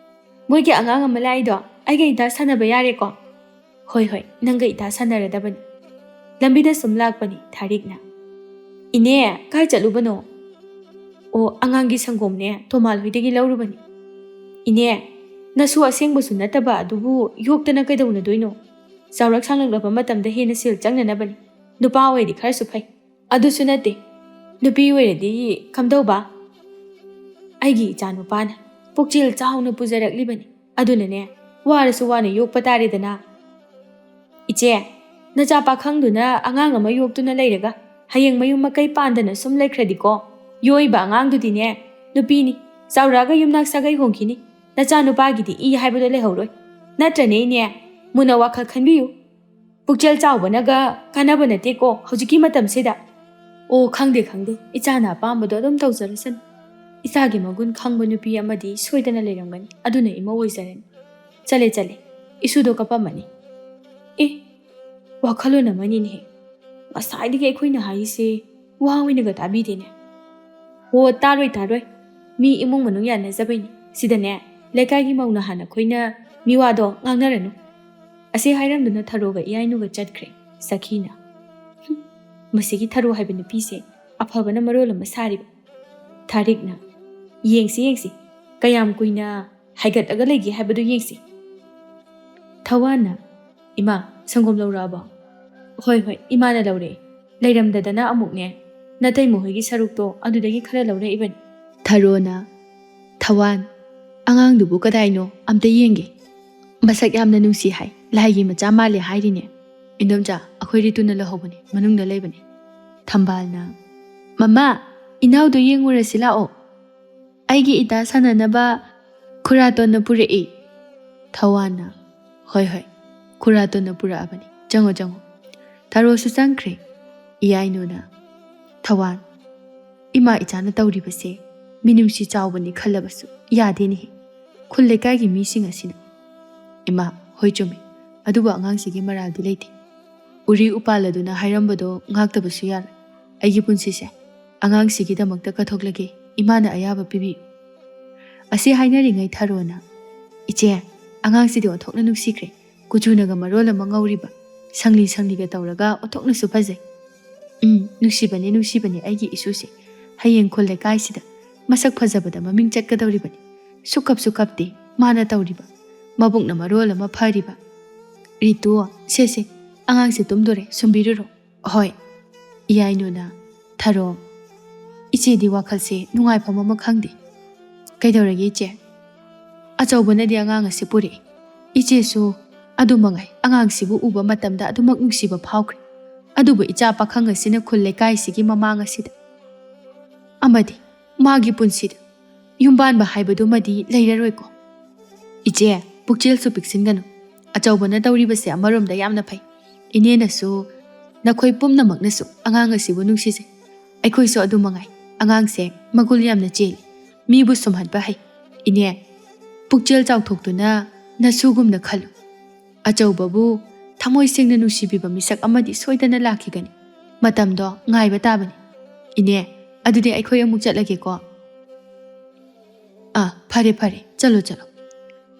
ꯃꯣꯏꯒꯤ ꯑꯉꯥꯡ ꯑꯃ ꯂꯥꯛꯏꯗꯣ ꯑꯩꯒ ꯏꯇꯥ ꯁꯥꯟꯅꯕ ꯌꯥꯔꯦꯀꯣ?" "ꯍꯣꯏ ꯍꯣꯏ, ꯅꯪꯒ ꯏꯇꯥ ꯁꯥꯟꯅꯔꯗꯕꯅꯤ"꯫ ꯂꯝꯕꯤꯗ ꯁꯨꯝ ꯂꯥꯛꯄꯅꯤ ꯊꯥꯔꯤꯛꯅ꯫ "ꯏꯅꯦ, ꯀꯥꯏ ꯆꯠꯂꯨꯕꯅꯣ?" "ꯑꯣ, ꯑꯉꯥꯡꯒꯤ ꯁꯪꯒꯣꯝꯅꯦ ꯇꯣꯃꯥꯜ ꯍꯣꯏꯗꯒꯤ ꯂꯧꯔꯨꯕꯅꯤ"꯫ "ꯏꯅꯦ, ꯅꯁꯨ ꯑꯁꯦꯡꯕꯁꯨ ꯅꯠꯇꯕ ꯑꯗꯨꯕꯨ ꯌꯣꯛꯇꯅ ꯀꯩꯗꯧꯅꯗꯣꯏꯅꯣ? ꯆꯥꯎꯔꯛ ꯁꯥꯡꯂꯛꯂꯕ ꯃꯇꯝꯗ ꯍꯦꯟꯅ ꯁꯦꯜ ꯆꯪꯅꯅꯕꯅꯤ꯫ ꯅꯨꯄꯥ ꯑꯣꯏꯔꯗꯤ ꯈꯔꯁꯨ ꯐꯩ꯫ ꯑꯗꯨꯁꯨ ꯅꯠꯇꯦ, ꯅꯨꯄꯤ ꯑꯣꯏꯔꯗꯤ ꯀꯝꯗꯧꯕ? ꯑꯩꯒꯤ ꯏꯆꯥ ꯅꯨꯄꯥꯅ ꯄꯨꯛꯆꯦꯜ ꯆꯥꯎꯅ ꯄꯨꯖꯔꯛꯂꯤꯕꯅꯤ꯫ ꯑꯗꯨꯅꯅꯦ, ꯋꯥꯔꯁꯨ ꯋꯥꯅ ꯌꯣꯛꯄ ꯇꯥꯔꯦꯗꯅ"꯫ "ꯏꯆꯦ, ꯅꯆꯥ ꯄꯥꯈꯪꯗꯨꯅ ꯑꯉꯥꯡ ꯑꯃ ꯌꯣꯛꯇꯨꯅ ꯂꯩꯔꯒ ꯍꯌꯦꯡ ꯃꯌꯨꯝ ꯃꯀꯩ ꯄꯥꯟꯗꯅ ꯁꯨꯝ ꯂꯩꯈ꯭ꯔꯗꯤꯀꯣ, ꯌꯣꯛꯏꯕ ꯑꯉꯥꯡꯗꯨꯗꯤꯅꯦ ꯅꯨꯄꯤꯅꯤ, ꯆꯥꯎꯔꯛꯑꯒ ꯌꯨꯝꯅꯥꯛ ꯁꯥꯒꯩ ꯍꯣꯡꯈꯤꯅꯤ꯫ ꯅꯆꯥ ꯅꯨꯄꯥꯒꯤꯗꯤ ꯏ ꯍꯥꯏꯕꯗꯣ ꯂꯩꯍꯧꯔꯣꯏ꯫ ꯅꯠꯇ꯭ꯔꯅꯦ ꯏꯅꯦ? ꯃꯨꯟꯅ ꯋꯥꯈꯜ ꯈꯟꯕꯤꯌꯨ꯫ ꯄꯨꯛꯆꯦꯜ ꯆꯥꯎꯕꯅꯒ ꯀꯥꯟꯅꯕ ꯅꯠꯇꯦꯀꯣ ꯍꯧꯖꯤꯛꯀꯤ ꯃꯇꯝꯁꯤꯗ"꯫ "ꯑꯣ, ꯈꯪꯗꯦ ꯈꯪꯗꯦ, ꯏꯆꯥꯅ ꯑꯄꯥꯝꯕꯗꯣ ꯑꯗꯨꯝ ꯇꯧꯖꯔꯁꯅꯨ꯫ ꯏꯆꯥꯒꯤ ꯃꯒꯨꯟ ꯈꯪꯕ ꯅꯨꯄꯤ ꯑꯃꯗꯤ ꯁꯣꯏꯗꯅ ꯂꯩꯔꯝꯒꯅꯤ, ꯑꯗꯨꯅ ꯏꯃꯧ ꯑꯣꯏꯖꯔꯅꯤ"꯫ "ꯆꯠꯂꯦ ꯆꯠꯂꯦ, ꯏꯁꯨꯗꯣ ꯀꯞꯄꯝꯃꯅꯤ"꯫ "ꯑꯦ, ꯋꯥꯈꯜꯂꯣꯟ ꯑꯃꯅꯤꯅꯦꯍꯦ꯫ ꯉꯁꯥꯏꯗꯒꯤ ꯑꯩꯈꯣꯏꯅ ꯍꯥꯏꯔꯤꯁꯦ ꯋꯥ ꯑꯣꯏꯅꯒ ꯇꯥꯕꯤꯗꯦꯅꯦ"꯫ "ꯑꯣ, ꯇꯥꯔꯣꯏ ꯇꯥꯔꯣꯏ, ꯃꯤ ꯏꯃꯨꯡ ꯃꯅꯨꯡ ꯌꯥꯅꯖꯕꯩꯅꯤ꯫ ꯁꯤꯗꯅꯦ ꯂꯩꯀꯥꯏꯒꯤ ꯃꯧꯅ ꯍꯥꯟꯅ ꯑꯩꯈꯣꯏꯅ ꯃꯤꯋꯥꯗꯣ ꯉꯥꯡꯅꯔꯅꯨ"꯫ ꯑꯁꯤ ꯍꯥꯏꯔꯝꯗꯨꯅ ꯊꯔꯣꯒ ꯏꯌꯥꯏꯅꯨꯒ ꯆꯠꯈ꯭ꯔꯦ ꯁꯈꯤꯅ꯫ "ꯍꯨꯝ, ꯃꯁꯤꯒꯤ ꯊꯔꯣ ꯍꯥꯏꯕ ꯅꯨꯄꯤꯁꯦ ꯑꯐꯕꯅ ꯃꯔꯣꯜ ꯑꯃ ꯁꯥꯔꯤꯕ"꯫ ꯊꯥꯔꯤꯛꯅ, "ꯌꯦꯡꯁꯤ ꯌꯦꯡꯁꯤ, ꯀꯌꯥꯝ ꯀꯨꯏꯅ ꯍꯥꯏꯒꯠꯂꯒ ꯂꯩꯒꯦ ꯍꯥꯏꯕꯗꯨ ꯌꯦꯡꯁꯤ"꯫ ꯊꯋꯥꯟꯅ, "ꯏꯃꯥ, ꯁꯪꯒꯣꯝ ꯂꯧꯔꯛꯑꯕꯣ?" "ꯍꯣꯏ, ꯍꯣꯏ, ꯏꯃꯥꯅ ꯂꯧꯔꯛꯑꯦ꯫ ꯂꯩꯔꯝꯗꯗꯅ ꯑꯃꯨꯛꯅꯦ, ꯅꯇꯩꯃ ꯍꯣꯏꯒꯤ ꯁꯔꯨꯛꯇꯣ ꯑꯗꯨꯗꯒꯤ ꯈꯔ ꯂꯧꯔꯛꯏꯕꯅꯤ꯫" ꯊꯔꯣꯅ, "ꯊꯋꯥꯟ, ꯑꯉꯥꯡꯗꯨꯕꯨ ꯀꯗꯥꯏꯅꯣ? ꯑꯝꯇ ꯌꯦꯡꯒꯦ꯫ ꯃꯁꯛ ꯌꯥꯝꯅ ꯅꯨꯡꯁꯤ ꯍꯥꯏ, ꯂꯥꯏꯒꯤ ꯃꯆꯥ ꯃꯥꯜꯂꯦ ꯍꯥꯏꯔꯤꯅꯦ꯫" "ꯏꯟꯗꯣꯝꯆꯥ, ꯑꯩꯈꯣꯏ ꯔꯤꯇꯨꯅ ꯂꯧꯍꯧꯕꯅꯦ, ꯃꯅꯨꯡꯗ ꯂꯩꯕꯅꯦ꯫" ꯊꯝꯕꯥꯜꯅ, "ꯃꯃꯥ, ꯏꯅꯥꯎꯗꯣ ꯌꯦꯡꯉꯨꯔꯁꯤ ꯂꯥꯛꯑꯣ꯫ ꯑꯩꯒꯤ ꯏꯇꯥ ꯁꯥꯟꯅꯅꯕ ꯈꯨꯔꯥꯇꯣꯟꯅ ꯄꯨꯔꯛꯏ꯫" ꯊꯋꯥꯟꯅ, "ꯍꯣꯏ, ꯍꯣꯏ, ꯈꯨꯔꯥꯇꯣꯟꯅ ꯄꯨꯔꯛꯑꯕꯅꯤ꯫ ꯆꯪꯉꯣ, ꯆꯪꯉꯣ꯫" ꯊꯔꯣꯁꯨ ꯆꯪꯈ꯭ꯔꯦ꯫ ꯏꯌꯥꯏꯅꯨꯅ, "ꯊꯋꯥꯟ, ꯏꯃꯥ ꯏꯆꯥꯅ ꯇꯧꯔꯤꯕꯁꯦ ꯃꯤꯅꯨꯡꯁꯤ ꯆꯥꯎꯕꯅꯤ ꯈꯜꯂꯕꯁꯨ ꯌꯥꯗꯦꯅꯦꯍꯦ, ꯈꯨꯜ ꯂꯩꯀꯥꯏꯒꯤ ꯃꯤꯁꯤꯡ ꯑꯁꯤꯅ꯫" "ꯏꯃꯥ, ꯍꯣꯏ ꯆꯨꯝꯃꯤ, ꯑꯗꯨꯕꯨ ꯑꯉꯥꯡꯁꯤꯒꯤ ꯃꯔꯥꯜꯗꯤ ꯂꯩꯇꯦ꯫ ꯎꯔꯤ ꯎꯄꯥꯜ ꯑꯗꯨꯅ ꯍꯥꯏꯔꯝꯕꯗꯣ ꯉꯥꯛꯇꯕꯁꯨ ꯌꯥꯔꯣꯏ꯫ ꯑꯩꯒꯤ ꯄꯨꯟꯁꯤꯁꯦ ꯑꯉꯥꯡꯁꯤꯒꯤꯗꯃꯛꯇ ꯀꯠꯊꯣꯛꯂꯒꯦ, ꯏꯃꯥꯅ ꯑꯌꯥꯕ ꯄꯤꯕꯤꯌꯨ꯫" ꯑꯁꯤ ꯍꯥꯏꯅꯔꯤꯉꯩ ꯊꯔꯣꯅ, "ꯏꯆꯦ, ꯑꯉꯥꯡꯁꯤꯗꯤ ꯑꯣꯟꯊꯣꯛꯅ ꯅꯨꯡꯁꯤꯈ꯭ꯔꯦ꯫ ꯀꯨꯆꯨꯅꯒ ꯃꯔꯣꯜ ꯑꯃ ꯉꯧꯔꯤꯕ, ꯁꯪꯂꯤ ꯁꯪꯂꯤꯒ ꯇꯧꯔꯒ ꯑꯣꯟꯊꯣꯛꯅꯁꯨ ꯐꯖꯩ꯫ ꯎꯝ, ꯅꯨꯡꯁꯤꯕꯅꯦ, ꯅꯨꯡꯁꯤꯕꯅꯦ ꯑꯩꯒꯤ ꯏꯁꯨꯁꯦ꯫ ꯍꯌꯦꯡ ꯈꯨꯜ ꯂꯩꯀꯥꯏꯁꯤꯗ ꯃꯁꯛ ꯐꯖꯕꯗ ꯃꯃꯤꯡ ꯆꯠꯀꯗꯧꯔꯤꯕꯅꯤ꯫ ꯁꯨꯛꯀꯞꯁꯨ ꯀꯞꯇꯦ ꯃꯥꯅ ꯇꯧꯔꯤꯕ꯫ ꯃꯕꯨꯛꯅ ꯃꯔꯣꯜ ꯑꯃ ꯐꯔꯤꯕ꯫ ꯔꯤꯇꯨ, ꯁꯦ, ꯁꯦ, ꯑꯉꯥꯡꯁꯦ ꯇꯨꯝꯗꯣꯔꯦ, ꯁꯨꯝꯕꯤꯔꯨꯔꯣ꯫" "ꯍꯣꯏ꯫" ꯏꯌꯥꯏꯅꯨꯅ, "ꯊꯔꯣ, ꯏꯆꯦꯗꯤ ꯋꯥꯈꯜꯁꯦ ꯅꯨꯡꯉꯥꯏꯐꯝ ꯑꯃ ꯈꯪꯗꯦ꯫" "ꯀꯩꯗꯧꯔꯒꯦ ꯏꯆꯦ?" "ꯑꯆꯧꯕꯅꯗꯤ ꯑꯉꯥꯡ ꯑꯁꯤ ꯄꯨꯔꯛꯏ꯫ ꯏꯆꯦꯁꯨ ꯑꯗꯨ ꯃꯉꯥꯏ, ꯑꯉꯥꯡꯁꯤꯕꯨ ꯎꯕ ꯃꯇꯝꯗ ꯑꯗꯨꯃꯛ ꯅꯨꯡꯁꯤꯕ ꯐꯥꯎꯈ꯭ꯔꯦ꯫ ꯑꯗꯨꯕꯨ ꯏꯆꯥ ꯄꯥꯈꯪ ꯑꯁꯤꯅ ꯈꯨꯜ ꯂꯩꯀꯥꯏꯁꯤꯒꯤ ꯃꯃꯥꯡ ꯑꯁꯤꯗ ꯑꯃꯗꯤ ꯃꯥꯒꯤ ꯄꯨꯟꯁꯤꯗ ꯌꯨꯝꯕꯥꯟꯕ ꯍꯥꯏꯕꯗꯨꯃꯗꯤ ꯂꯩꯔꯔꯣꯏꯀꯣ꯫" "ꯏꯆꯦ, ꯄꯨꯛꯆꯦꯜꯁꯨ ꯄꯤꯛꯁꯤꯟꯒꯅꯨ꯫ ꯑꯆꯧꯕꯅ ꯇꯧꯔꯤꯕꯁꯦ ꯑꯃꯔꯣꯝꯗ ꯌꯥꯝꯅ ꯐꯩ꯫ ꯏꯅꯦꯅꯁꯨ, ꯅꯈꯣꯏ ꯄꯨꯝꯅꯃꯛꯅꯁꯨ ꯑꯉꯥꯡ ꯑꯁꯤꯕꯨ ꯅꯨꯡꯁꯤꯖꯩ꯫ ꯑꯩꯈꯣꯏꯁꯨ ꯑꯗꯨ ꯃꯉꯥꯏ꯫ ꯑꯉꯥꯡꯁꯦ ꯃꯒꯨꯟ ꯌꯥꯝꯅ ꯆꯦꯜꯂꯤ꯫ ꯃꯤꯕꯨ ꯁꯨꯝꯍꯠꯄ ꯍꯩ꯫ ꯏꯅꯦ, ꯄꯨꯛꯆꯦꯜ ꯆꯥꯎꯊꯣꯛꯇꯨꯅ ꯅꯁꯨꯒꯨꯝꯅ ꯈꯜꯂꯨ꯫ ꯑꯆꯧꯕꯕꯨ ꯊꯃꯣꯏ ꯁꯦꯡꯅ ꯅꯨꯡꯁꯤꯕꯤꯕ ꯃꯤꯁꯛ ꯑꯃꯗꯤ ꯁꯣꯏꯗꯅ ꯂꯥꯛꯈꯤꯒꯅꯤ꯫ ꯃꯇꯝꯗꯣ ꯉꯥꯏꯕ ꯇꯥꯕꯅꯤ꯫ ꯏꯅꯦ, ꯑꯗꯨꯗꯤ ꯑꯩꯈꯣꯏ ꯑꯃꯨꯛ ꯆꯠꯂꯒꯦꯀꯣ꯫" "ꯑꯥ, ꯐꯔꯦ, ꯐꯔꯦ, ꯆꯠꯂꯣ, ꯆꯠꯂꯣ꯫"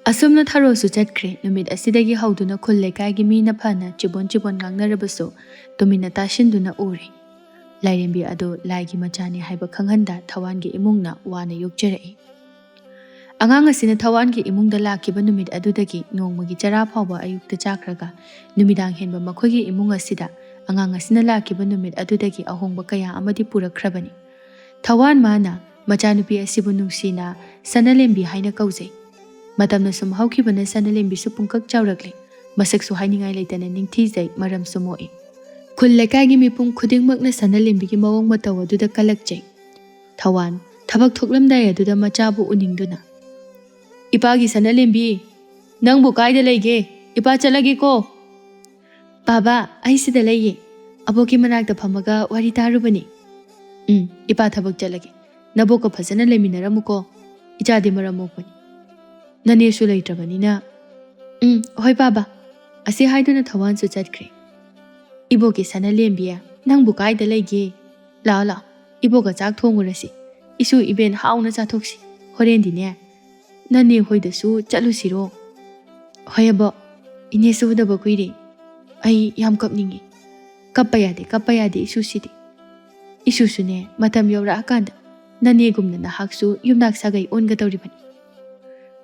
ꯑꯁꯨꯝꯅ ꯊꯔꯣꯁꯨ ꯆꯠꯈ꯭ꯔꯦ꯫ ꯅꯨꯃꯤꯠ ꯑꯁꯤꯗꯒꯤ ꯍꯧꯗꯨꯅ ꯈꯨꯜ ꯂꯩꯀꯥꯏꯒꯤ ꯃꯤꯅ ꯐꯅ ꯆꯤꯕꯣꯟ ꯆꯤꯕꯣꯟ ꯉꯥꯡꯅꯔꯕꯁꯨ ꯇꯨꯃꯤꯟꯅ ꯇꯥꯁꯤꯟꯗꯨꯅ ꯎꯔꯦ꯫ ꯂꯥꯏꯔꯦꯝꯕꯤ ꯑꯗꯨ ꯂꯥꯏꯒꯤ ꯃꯆꯥꯅꯤ ꯍꯥꯏꯕ ꯈꯪꯍꯟꯗ ꯊꯋꯥꯟꯒꯤ ꯏꯃꯨꯡꯅ ꯋꯥꯅ ꯌꯣꯛꯆꯔꯛꯏ꯫ ꯑꯉꯥꯡ ꯑꯁꯤꯅ ꯊꯋꯥꯟꯒꯤ ꯏꯃꯨꯡꯗ ꯂꯥꯛꯈꯤꯕ ꯅꯨꯃꯤꯠ ꯑꯗꯨꯗꯒꯤ ꯅꯣꯡꯃꯒꯤ ꯆꯔꯥ ꯐꯥꯎꯕ ꯑꯌꯨꯛꯇ ꯆꯥꯈ꯭ꯔꯒ, ꯅꯨꯃꯤꯗꯥꯡ ꯍꯦꯟꯕ ꯃꯈꯣꯏꯒꯤ ꯏꯃꯨꯡ ꯑꯁꯤꯗ ꯑꯉꯥꯡ ꯑꯁꯤꯅ ꯂꯥꯛꯈꯤꯕ ꯅꯨꯃꯤꯠ ꯑꯗꯨꯗꯒꯤ ꯑꯍꯣꯡꯕ ꯀꯌꯥ ꯑꯃꯗꯤ ꯄꯨꯔꯛꯈ꯭ꯔꯕꯅꯤ꯫ ꯊꯋꯥꯟ ꯃꯥꯅ ꯃꯆꯥꯅꯨꯄꯤ ꯑꯁꯤꯕꯨ ꯅꯨꯡꯁꯤꯅ ꯁꯅꯥꯂꯦꯝꯕꯤ ꯍꯥꯏꯅ ꯀꯧꯖꯩ꯫ ꯃꯇꯝꯅ ꯁꯨꯝ ꯍꯧꯈꯤꯕꯅ ꯁꯅꯥꯂꯦꯝꯕꯤꯁꯨ ꯄꯨꯡꯀꯛ ꯆꯥꯎꯔꯛꯂꯦ꯫ ꯃꯁꯛꯁꯨ ꯍꯥꯏꯅꯤꯡꯉꯥꯏ ꯂꯩꯇꯅ ꯅꯤꯡꯊꯤꯖꯩ, ꯃꯔꯝꯁꯨ ꯃꯣꯛꯏ꯫ ꯈꯨꯜ ꯂꯩꯀꯥꯏꯒꯤ ꯃꯤꯄꯨꯝ ꯈꯨꯗꯤꯡꯃꯛꯅ ꯁꯅꯥꯂꯦꯝꯕꯤꯒꯤ ꯃꯑꯣꯡ ꯃꯇꯧ ꯑꯗꯨꯗ ꯀꯜꯂꯛꯆꯩ꯫ ꯊꯋꯥꯟ ꯊꯕꯛ ꯊꯣꯛꯂꯝꯗꯥꯏ ꯑꯗꯨꯗ ꯃꯆꯥꯕꯨ ꯎꯅꯤꯡꯗꯨꯅ, "ꯏꯄꯥꯒꯤ ꯁꯅꯥꯂꯦꯝꯕꯤ, ꯅꯪꯕꯨ ꯀꯥꯏꯗ ꯂꯩꯒꯦ? ꯏꯄꯥ ꯆꯠꯂꯒꯦꯀꯣ!" "ꯕꯥꯕꯥ, ꯑꯩ ꯁꯤꯗ ꯂꯩꯌꯦ꯫ ꯑꯕꯣꯛꯀꯤ ꯃꯅꯥꯛꯇ ꯐꯝꯃꯒ ꯋꯥꯔꯤ ꯇꯥꯔꯨꯕꯅꯤ꯫" "ꯎꯝ, ꯏꯄꯥ ꯊꯕꯛ ꯆꯠꯂꯒꯦ꯫ ꯅꯕꯣꯛꯀ ꯐꯖꯅ ꯂꯩꯃꯤꯟꯅꯔꯝꯃꯨꯀꯣ꯫ ꯏꯆꯥꯗꯤ ꯃꯔꯝ ꯃꯣꯛꯄꯅꯤ꯫ ꯅꯅꯦꯁꯨ ꯂꯩꯇ꯭ꯔꯕꯅꯤꯅ꯫" "ꯎꯝ, ꯍꯣꯏ ꯕꯥꯕꯥ꯫" ꯑꯁꯤ ꯍꯥꯏꯗꯨꯅ ꯊꯋꯥꯟꯁꯨ ꯆꯠꯈ꯭ꯔꯦ꯫ "ꯏꯕꯣꯛꯀꯤ ꯁꯅꯥꯂꯦꯝꯕꯤ, ꯅꯪꯕꯨ ꯀꯥꯏꯗ ꯂꯩꯒꯦ? ꯂꯥꯛꯑꯣ, ꯂꯥꯛꯑꯣ, ꯏꯕꯣꯛꯀ ꯆꯥꯛ ꯊꯣꯡꯉꯨꯔꯁꯤ꯫ ꯏꯁꯨ ꯏꯕꯦꯟ ꯍꯥꯎꯅ ꯆꯥꯊꯣꯛꯁꯤ꯫ ꯍꯣꯔꯦꯟꯗꯤꯅꯦ, ꯅꯅꯦ ꯍꯣꯏꯗꯁꯨ ꯆꯠꯂꯨꯁꯤꯔꯣ?" "ꯍꯣꯏ ꯑꯕꯣꯛ, ꯏꯅꯦꯁꯨ ꯎꯗꯕ ꯀꯨꯏꯔꯦ꯫ ꯑꯩ ꯌꯥꯝ ꯀꯞꯅꯤꯡꯉꯤ꯫" "ꯀꯞꯄ ꯌꯥꯗꯦ, ꯀꯞꯄ ꯌꯥꯗꯦ ꯏꯁꯨꯁꯤꯗꯤ꯫ ꯏꯁꯨꯁꯨꯅꯦ, ꯃꯇꯝ ꯌꯧꯔꯛꯑꯀꯥꯟꯗ ꯅꯅꯦꯒꯨꯝꯅ ꯅꯍꯥꯛꯁꯨ ꯌꯨꯝꯅꯥꯛ ꯁꯥꯒꯩ ꯑꯣꯟꯒꯗꯧꯔꯤꯕꯅꯤ꯫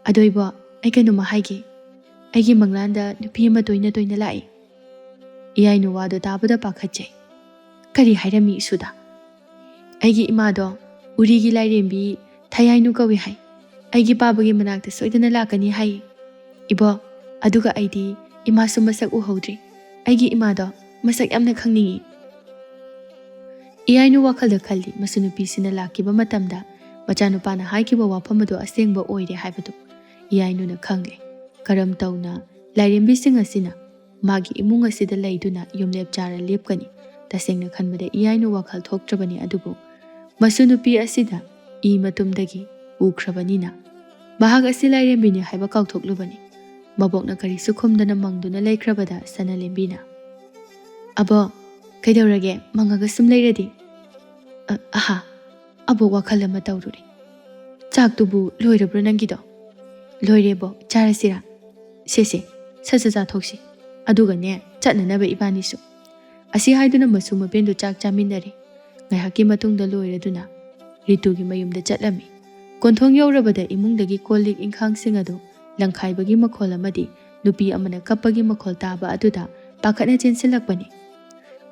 ꯑꯗꯣ ꯏꯕꯣꯛ, ꯑꯩ ꯀꯩꯅꯣꯝꯃ ꯍꯥꯏꯒꯦ꯫ ꯑꯩꯒꯤ ꯃꯪꯂꯥꯟꯗ ꯅꯨꯄꯤ ꯑꯃ ꯇꯣꯏꯅ ꯇꯣꯏꯅ ꯂꯥꯛꯏ꯫" ꯏꯌꯥꯏꯅꯨ ꯋꯥꯗꯣ ꯇꯥꯕꯗ ꯄꯥꯈꯠꯆꯩ꯫ "ꯀꯔꯤ ꯍꯥꯏꯔꯝꯃꯤ ꯏꯁꯨꯗ?" "ꯑꯩꯒꯤ ꯏꯃꯥꯗꯣ ꯎꯔꯤꯒꯤ ꯂꯥꯏꯔꯦꯝꯕꯤ ꯊꯌꯥꯏꯅꯨ ꯀꯧꯏ ꯍꯥꯏ꯫ ꯑꯩꯒꯤ ꯄꯥꯕꯒꯤ ꯃꯅꯥꯛꯇ ꯁꯣꯏꯗꯅ ꯂꯥꯛꯀꯅꯤ ꯍꯥꯏ, ꯏꯕꯣꯛ꯫ ꯑꯗꯨꯒ ꯑꯩꯗꯤ ꯏꯃꯥꯁꯨ ꯃꯁꯛ ꯎꯍꯧꯗ꯭ꯔꯤ꯫ ꯑꯩꯒꯤ ꯏꯃꯥꯗꯣ ꯃꯁꯛ ꯌꯥꯝꯅ ꯈꯪꯅꯤꯡꯏ꯫" ꯏꯌꯥꯏꯅꯨ ꯋꯥꯈꯜꯗ ꯈꯜꯂꯤ, ꯃꯁꯨ ꯅꯨꯄꯤꯁꯤꯅ ꯂꯥꯛꯈꯤꯕ ꯃꯇꯝꯗ ꯃꯆꯥꯅꯨꯄꯥꯅ ꯍꯥꯏꯈꯤꯕ ꯋꯥꯐꯝ ꯑꯗꯨ ꯑꯁꯦꯡꯕ ꯑꯣꯏꯔꯦ ꯍꯥꯏꯕꯗꯨ ꯏꯌꯥꯏꯅꯨꯅ ꯈꯪꯂꯦ꯫ ꯀꯔꯝ ꯇꯧꯅ ꯂꯥꯏꯔꯦꯝꯕꯤꯁꯤꯡ ꯑꯁꯤꯅ ꯃꯥꯒꯤ ꯏꯃꯨꯡ ꯑꯁꯤꯗ ꯂꯩꯗꯨꯅ ꯌꯨꯝꯂꯦꯞ ꯆꯥꯔ ꯂꯦꯞꯀꯅꯤ? ꯇꯁꯦꯡꯅ ꯈꯟꯕꯗ ꯏꯌꯥꯏꯅꯨ ꯋꯥꯈꯜ ꯊꯣꯛꯇ꯭ꯔꯕꯅꯤ, ꯑꯗꯨꯕꯨ ꯃꯁꯨ ꯅꯨꯄꯤ ꯑꯁꯤꯗ ꯏ ꯃꯇꯨꯝꯗꯒꯤ ꯎꯈ꯭ꯔꯕꯅꯤꯅ ꯃꯍꯥꯛ ꯑꯁꯤ ꯂꯥꯏꯔꯦꯝꯕꯤꯅꯤ ꯍꯥꯏꯕ ꯀꯥꯎꯊꯣꯛꯂꯨꯕꯅꯤ꯫ ꯃꯕꯣꯛꯅ ꯀꯔꯤꯁꯨ ꯈꯨꯝꯗꯅ ꯃꯪꯗꯨꯅ ꯂꯩꯈ꯭ꯔꯕꯗ ꯁꯅꯥꯂꯦꯝꯕꯤꯅ, "ꯑꯕꯣ, ꯀꯩꯗꯧꯔꯒꯦ? ꯃꯪꯉꯒ ꯁꯨꯝ ꯂꯩꯔꯗꯤ?" "ꯑ-, ꯑꯍꯥ, ꯑꯕꯣꯛ ꯋꯥꯈꯜ ꯑꯃ ꯇꯧꯔꯨꯔꯦ꯫ ꯆꯥꯛꯇꯨꯕꯨ ꯂꯣꯏꯔꯕ꯭ꯔꯣ ꯅꯪꯒꯤꯗꯣ?" "ꯂꯣꯏꯔꯦꯕꯣ, ꯆꯥꯔꯁꯤꯔꯥ?" "ꯁꯦ ꯁꯦ, ꯁꯠ ꯁꯠ ꯆꯥꯊꯣꯛꯁꯤ꯫ ꯑꯗꯨꯒꯅꯦ, ꯆꯠꯅꯅꯕ ꯏꯕꯥꯅꯤꯁꯨ꯫" ꯑꯁꯤ ꯍꯥꯏꯗꯨꯅ ꯃꯁꯨ ꯃꯕꯦꯟꯗꯨ ꯆꯥꯛ ꯆꯥꯃꯤꯟꯅꯔꯦ꯫ ꯉꯥꯏꯍꯥꯛꯀꯤ ꯃꯇꯨꯡꯗ ꯂꯣꯏꯔꯗꯨꯅ ꯔꯤꯇꯨꯒꯤ ꯃꯌꯨꯝꯗ ꯆꯠꯂꯝꯃꯤ꯫ ꯀꯣꯟꯊꯣꯡ ꯌꯧꯔꯕꯗ ꯏꯃꯨꯡꯗꯒꯤ ꯀꯣꯜ ꯂꯤꯛ ꯏꯟꯈꯥꯡꯁꯤꯡ ꯑꯗꯨ ꯂꯪꯈꯥꯏꯕꯒꯤ ꯃꯈꯣꯜ ꯑꯃꯗꯤ ꯅꯨꯄꯤ ꯑꯃꯅ ꯀꯞꯄꯒꯤ ꯃꯈꯣꯜ ꯇꯥꯕ ꯑꯗꯨꯗ ꯄꯥꯈꯠꯅ ꯆꯦꯟꯁꯤꯜꯂꯛꯄꯅꯤ꯫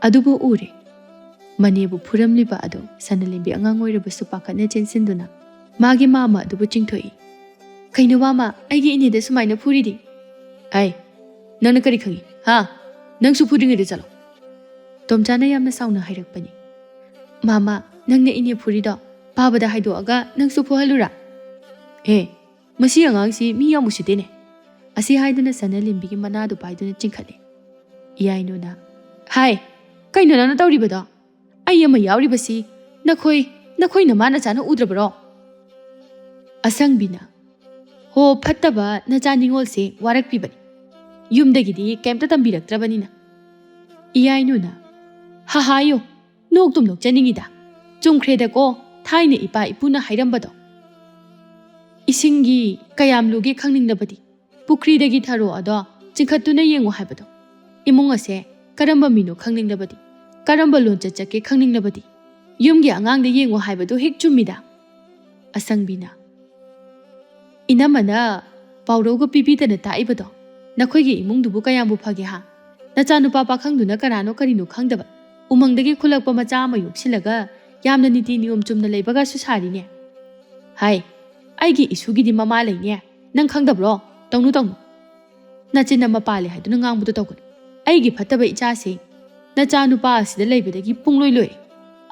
ꯑꯗꯨꯕꯨ ꯎꯔꯦ꯫ ꯃꯅꯦꯕꯨ ꯐꯨꯔꯝꯂꯤꯕ ꯑꯗꯨ ꯁꯅꯥꯂꯦꯝꯕꯤ ꯑꯉꯥꯡ ꯑꯣꯏꯔꯕꯁꯨ ꯄꯥꯈꯠꯅ ꯆꯦꯟꯁꯤꯟꯗꯨꯅ ꯃꯥꯒꯤ ꯃꯥꯃ ꯑꯗꯨꯕꯨ ꯆꯤꯡꯊꯣꯛꯏ꯫ "ꯀꯩꯅꯣ ꯃꯥꯃ, ꯑꯩꯒꯤ ꯏꯅꯦꯗ ꯁꯨꯃꯥꯏꯅ ꯐꯨꯔꯤꯗꯤ?" "ꯑꯩ, ꯅꯪꯅ ꯀꯔꯤ ꯈꯪꯉꯤ? ꯍꯥ? ꯅꯪꯁꯨ ꯐꯨꯗ꯭ꯔꯤꯉꯩꯗ ꯆꯠꯂꯣ!" ꯇꯣꯝꯆꯥꯅ ꯌꯥꯝꯅ ꯁꯥꯎꯅ ꯍꯥꯏꯔꯛꯄꯅꯤ꯫ "ꯃꯥꯃ, ꯅꯪꯅ ꯏꯅꯦ ꯐꯨꯔꯤꯗꯣ ꯄꯥꯕꯗ ꯍꯥꯏꯗꯣꯛꯑꯒ ꯅꯪꯁꯨ ꯐꯨꯍꯜꯂꯨꯔꯥ?" "ꯍꯦ, ꯃꯁꯤ ꯑꯉꯥꯡꯁꯤ ꯃꯤ ꯌꯥꯝ ꯎꯁꯤꯠꯇꯦꯅꯦ!" ꯑꯁꯤ ꯍꯥꯏꯗꯨꯅ ꯁꯅꯥꯂꯦꯝꯕꯤꯒꯤ ꯃꯅꯥꯗꯨ ꯄꯥꯏꯗꯨꯅ ꯆꯤꯡꯈꯠꯂꯦ꯫ ꯏꯌꯥꯏꯅꯨꯅ, "ꯍꯥꯏ, ꯀꯩꯅꯣ ꯅꯪꯅ ꯇꯧꯔꯤꯕꯗꯣ? ꯑꯩ ꯑꯃ ꯌꯥꯎꯔꯤꯕꯁꯤ ꯅꯈꯣꯏ, ꯅꯈꯣꯏ ꯅꯃꯥ ꯅꯆꯥꯅ ꯎꯗ꯭ꯔꯕꯔꯣ?" ꯑꯁꯪꯕꯤꯅ, "ꯍꯣ, ꯐꯠꯇꯕ ꯅꯆꯥ ꯅꯤꯉꯣꯜꯁꯦ ꯋꯥꯔꯛꯄꯤꯕꯅꯤ꯫ ꯌꯨꯝꯗꯒꯤꯗꯤ ꯀꯩꯝꯇ ꯇꯝꯕꯤꯔꯛꯇ꯭ꯔꯕꯅꯤꯅ꯫" ꯏꯌꯥꯏꯅꯨꯅ, "ꯍꯥꯍꯥꯌꯣ, ꯅꯣꯛꯇꯨꯝ ꯅꯣꯛꯆꯅꯤꯡꯉꯤꯗ꯫ ꯆꯨꯝꯈ꯭ꯔꯦꯗꯀꯣ, ꯊꯥꯏꯅ ꯏꯄꯥ ꯏꯄꯨꯅ ꯍꯥꯏꯔꯝꯕꯗꯣ꯫ ꯏꯁꯤꯡꯒꯤ ꯀꯌꯥꯝ ꯂꯨꯒꯦ ꯈꯪꯅꯤꯡꯂꯕꯗꯤ ꯄꯨꯈ꯭ꯔꯤꯗꯒꯤ ꯊꯔꯣ ꯑꯗꯣ ꯆꯤꯡꯈꯠꯇꯨꯅ ꯌꯦꯡꯉꯨ ꯍꯥꯏꯕꯗꯣ꯫ ꯏꯃꯨꯡ ꯑꯁꯦ ꯀꯔꯝꯕ ꯃꯤꯅꯣ ꯈꯪꯅꯤꯡꯂꯕꯗꯤ ꯀꯔꯝꯕ ꯂꯣꯟꯆꯠ ꯆꯠꯀꯦ ꯈꯪꯅꯤꯡꯂꯕꯗꯤ ꯌꯨꯝꯒꯤ ꯑꯉꯥꯡꯗ ꯌꯦꯡꯉꯨ ꯍꯥꯏꯕꯗꯨ ꯍꯦꯛ ꯆꯨꯝꯃꯤꯗ꯫" ꯑꯁꯪꯕꯤꯅ, "ꯏꯅꯝꯃꯅ ꯄꯥꯎꯔꯧꯒ ꯄꯤꯕꯤꯗꯅ ꯇꯥꯛꯏꯕꯗꯣ ꯅꯈꯣꯏꯒꯤ ꯏꯃꯨꯡꯗꯨꯕꯨ ꯀꯌꯥꯝꯕꯨ ꯐꯒꯦ ꯍꯥ? ꯅꯆꯥꯅꯨꯄꯥ ꯄꯥꯈꯪꯗꯨꯅ ꯀꯅꯥꯅꯣ ꯀꯔꯤꯅꯣ ꯈꯪꯗꯕ ꯎꯃꯪꯗꯒꯤ ꯈꯨꯜꯂꯛꯄ ꯃꯆꯥ ꯑꯃ ꯌꯣꯛꯁꯤꯜꯂꯒ ꯌꯥꯝꯅ ꯅꯤꯇꯤ ꯅꯤꯌꯣꯝ ꯆꯨꯝꯅ ꯂꯩꯕꯒꯁꯨ ꯁꯥꯔꯤꯅꯦ꯫ ꯍꯥꯏ, ꯑꯩꯒꯤ ꯏꯁꯨꯒꯤꯗꯤ ꯃꯃꯥ ꯂꯩꯅꯦ, ꯅꯪ ꯈꯪꯗꯕ꯭ꯔꯣ? ꯇꯧꯅꯨ, ꯇꯧꯅꯨ꯫ ꯅꯆꯤꯟ ꯑꯃ ꯄꯥꯜꯂꯦ ꯍꯥꯏꯗꯨꯅ ꯉꯥꯡꯕꯗꯣ ꯇꯧꯒꯅꯨ꯫ ꯑꯩꯒꯤ ꯐꯠꯇꯕ ꯏꯆꯥꯁꯦ ꯅꯆꯥ ꯅꯨꯄꯥ ꯑꯁꯤꯗ ꯂꯩꯕꯗꯒꯤ ꯄꯨꯡꯂꯣꯏ ꯂꯣꯏꯔꯦ꯫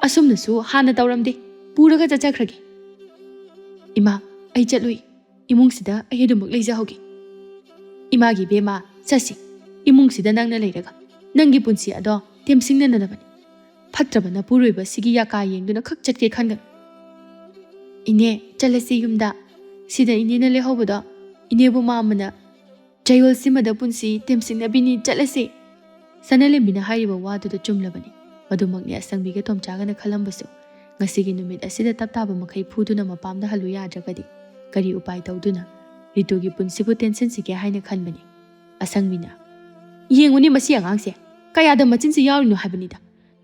ꯑꯁꯨꯝꯅꯁꯨ ꯍꯥꯟꯅ ꯇꯧꯔꯝꯗꯦ꯫ ꯄꯨꯔꯒ ꯆꯠꯆꯈ꯭ꯔꯒꯦ꯫" "ꯏꯃꯥ, ꯑꯩ ꯆꯠꯂꯨꯏ꯫ ꯏꯃꯨꯡꯁꯤꯗ ꯑꯩ ꯑꯗꯨꯃꯛ ꯂꯩꯖꯍꯧꯒꯦ꯫" "ꯏꯃꯥꯒꯤ ꯏꯕꯦꯝꯃ, ꯆꯠꯁꯤ꯫ ꯏꯃꯨꯡꯁꯤꯗ ꯅꯪꯅ ꯂꯩꯔꯒ ꯅꯪꯒꯤ ꯄꯨꯟꯁꯤ ꯑꯗꯣ ꯇꯦꯝꯁꯤꯡꯅꯅꯕꯅꯤ꯫ ꯐꯠꯇ꯭ꯔꯕ ꯅꯄꯨꯔꯣꯏꯕ ꯁꯤꯒꯤ ꯌꯥꯀꯥ ꯌꯦꯡꯗꯨꯅ ꯈꯛ ꯆꯠꯀꯦ ꯈꯟꯒꯅꯨ꯫" "ꯏꯅꯦ, ꯆꯠꯂꯁꯤ ꯌꯨꯝꯗ꯫ ꯁꯤꯗ ꯏꯅꯦꯅ ꯂꯩꯍꯧꯕꯗꯣ ꯏꯅꯦꯕꯨ ꯃꯥꯝꯃꯅ ꯆꯌꯣꯜꯁꯤꯃꯗ ꯄꯨꯟꯁꯤ ꯇꯦꯝꯁꯤꯡꯅꯕꯤꯅꯤ, ꯆꯠꯂꯁꯤ꯫" ꯁꯅꯥꯂꯦꯝꯕꯤꯅ ꯍꯥꯏꯔꯤꯕ ꯋꯥꯗꯨꯗ ꯆꯨꯝꯂꯕꯅꯤ꯫ ꯃꯗꯨꯃꯛꯅꯤ ꯑꯁꯪꯕꯤꯒ ꯇꯣꯝꯆꯥꯒꯅ ꯈꯜꯂꯝꯕꯁꯨ꯫ ꯉꯁꯤꯒꯤ ꯅꯨꯃꯤꯠ ꯑꯁꯤꯗ ꯇꯞ ꯇꯥꯕ ꯃꯈꯩ ꯐꯨꯗꯨꯅ ꯃꯄꯥꯝꯗ ꯍꯜꯂꯨ ꯌꯥꯗ꯭ꯔꯒꯗꯤ ꯀꯔꯤ ꯎꯄꯥꯏ ꯇꯧꯗꯨꯅ ꯔꯤꯇꯨꯒꯤ ꯄꯨꯟꯁꯤꯕꯨ ꯇꯦꯟꯁꯤꯟꯁꯤꯒꯦ ꯍꯥꯏꯅ ꯈꯟꯕꯅꯤ꯫ ꯑꯁꯪꯕꯤꯅ, "ꯌꯦꯡꯉꯨꯅꯦ ꯃꯁꯤ ꯑꯉꯥꯡꯁꯦ, ꯀꯌꯥꯗ ꯃꯆꯤꯟꯁꯤ ꯌꯥꯎꯔꯤꯅꯣ ꯍꯥꯏꯕꯅꯤꯗ꯫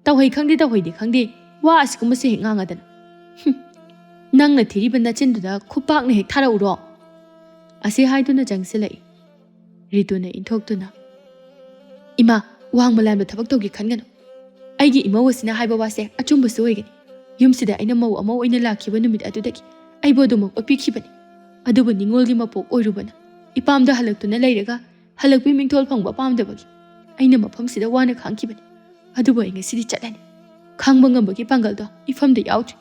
ꯇꯧꯍꯩ ꯈꯪꯗꯦ, ꯇꯧꯍꯩꯗꯦ ꯈꯪꯗꯦ, ꯋꯥ ꯑꯁꯤꯒꯨꯝꯕꯁꯦ ꯍꯦꯛ ꯉꯥꯡꯉꯗꯅ꯫ ꯍꯨꯝ!" "ꯅꯪꯅ ꯊꯤꯔꯤꯕ ꯅꯆꯤꯟꯗꯨꯗ ꯈꯨꯄꯥꯛꯅ ꯍꯦꯛ ꯊꯥꯔꯛꯎꯔꯣ?" ꯑꯁꯤ ꯍꯥꯏꯗꯨꯅ ꯆꯪꯁꯤꯜꯂꯛꯏ꯫ ꯔꯤꯇꯨꯅ ꯏꯟꯊꯣꯛꯇꯨꯅ, "ꯏꯃꯥ, ꯋꯥꯡꯃ ꯂꯥꯟꯕ ꯊꯕꯛ ꯇꯧꯒꯦ ꯈꯟꯒꯅꯨ꯫ ꯑꯩꯒꯤ ꯏꯃꯧ ꯑꯁꯤꯅ ꯍꯥꯏꯕ ꯋꯥꯁꯦ ꯑꯆꯨꯝꯕꯁꯨ ꯑꯣꯏꯒꯅꯤ꯫ ꯌꯨꯝꯁꯤꯗ ꯑꯩꯅ ꯃꯧ ꯑꯃ ꯑꯣꯏꯅ ꯂꯥꯛꯈꯤꯕ ꯅꯨꯃꯤꯠ ꯑꯗꯨꯗꯒꯤ ꯑꯩꯕꯨ ꯑꯗꯨꯃꯛ ꯑꯣꯠꯄꯤꯈꯤꯕꯅꯤ꯫ ꯑꯗꯨꯕꯨ ꯅꯤꯡꯉꯣꯜꯒꯤ ꯃꯄꯣꯛ ꯑꯣꯏꯔꯨꯕꯅ ꯏꯄꯥꯝꯗ ꯍꯜꯂꯛꯇꯨꯅ ꯂꯩꯔꯒ ꯍꯜꯂꯛꯄꯒꯤ ꯃꯤꯡꯊꯣꯜ ꯐꯪꯕ ꯄꯥꯝꯗꯕꯒꯤ ꯑꯩꯅ ꯃꯐꯝꯁꯤꯗ ꯋꯥꯅ ꯈꯥꯡꯈꯤꯕꯅꯤ꯫ ꯑꯗꯨꯕꯨ ꯑꯩ ꯉꯁꯤꯗꯤ ꯆꯠꯂꯅꯤ꯫ ꯈꯥꯡꯕ ꯉꯝꯕꯒꯤ ꯄꯥꯡꯒꯜꯗꯣ ꯏꯐꯝꯗ ꯌꯥꯎꯗ꯭ꯔꯤ꯫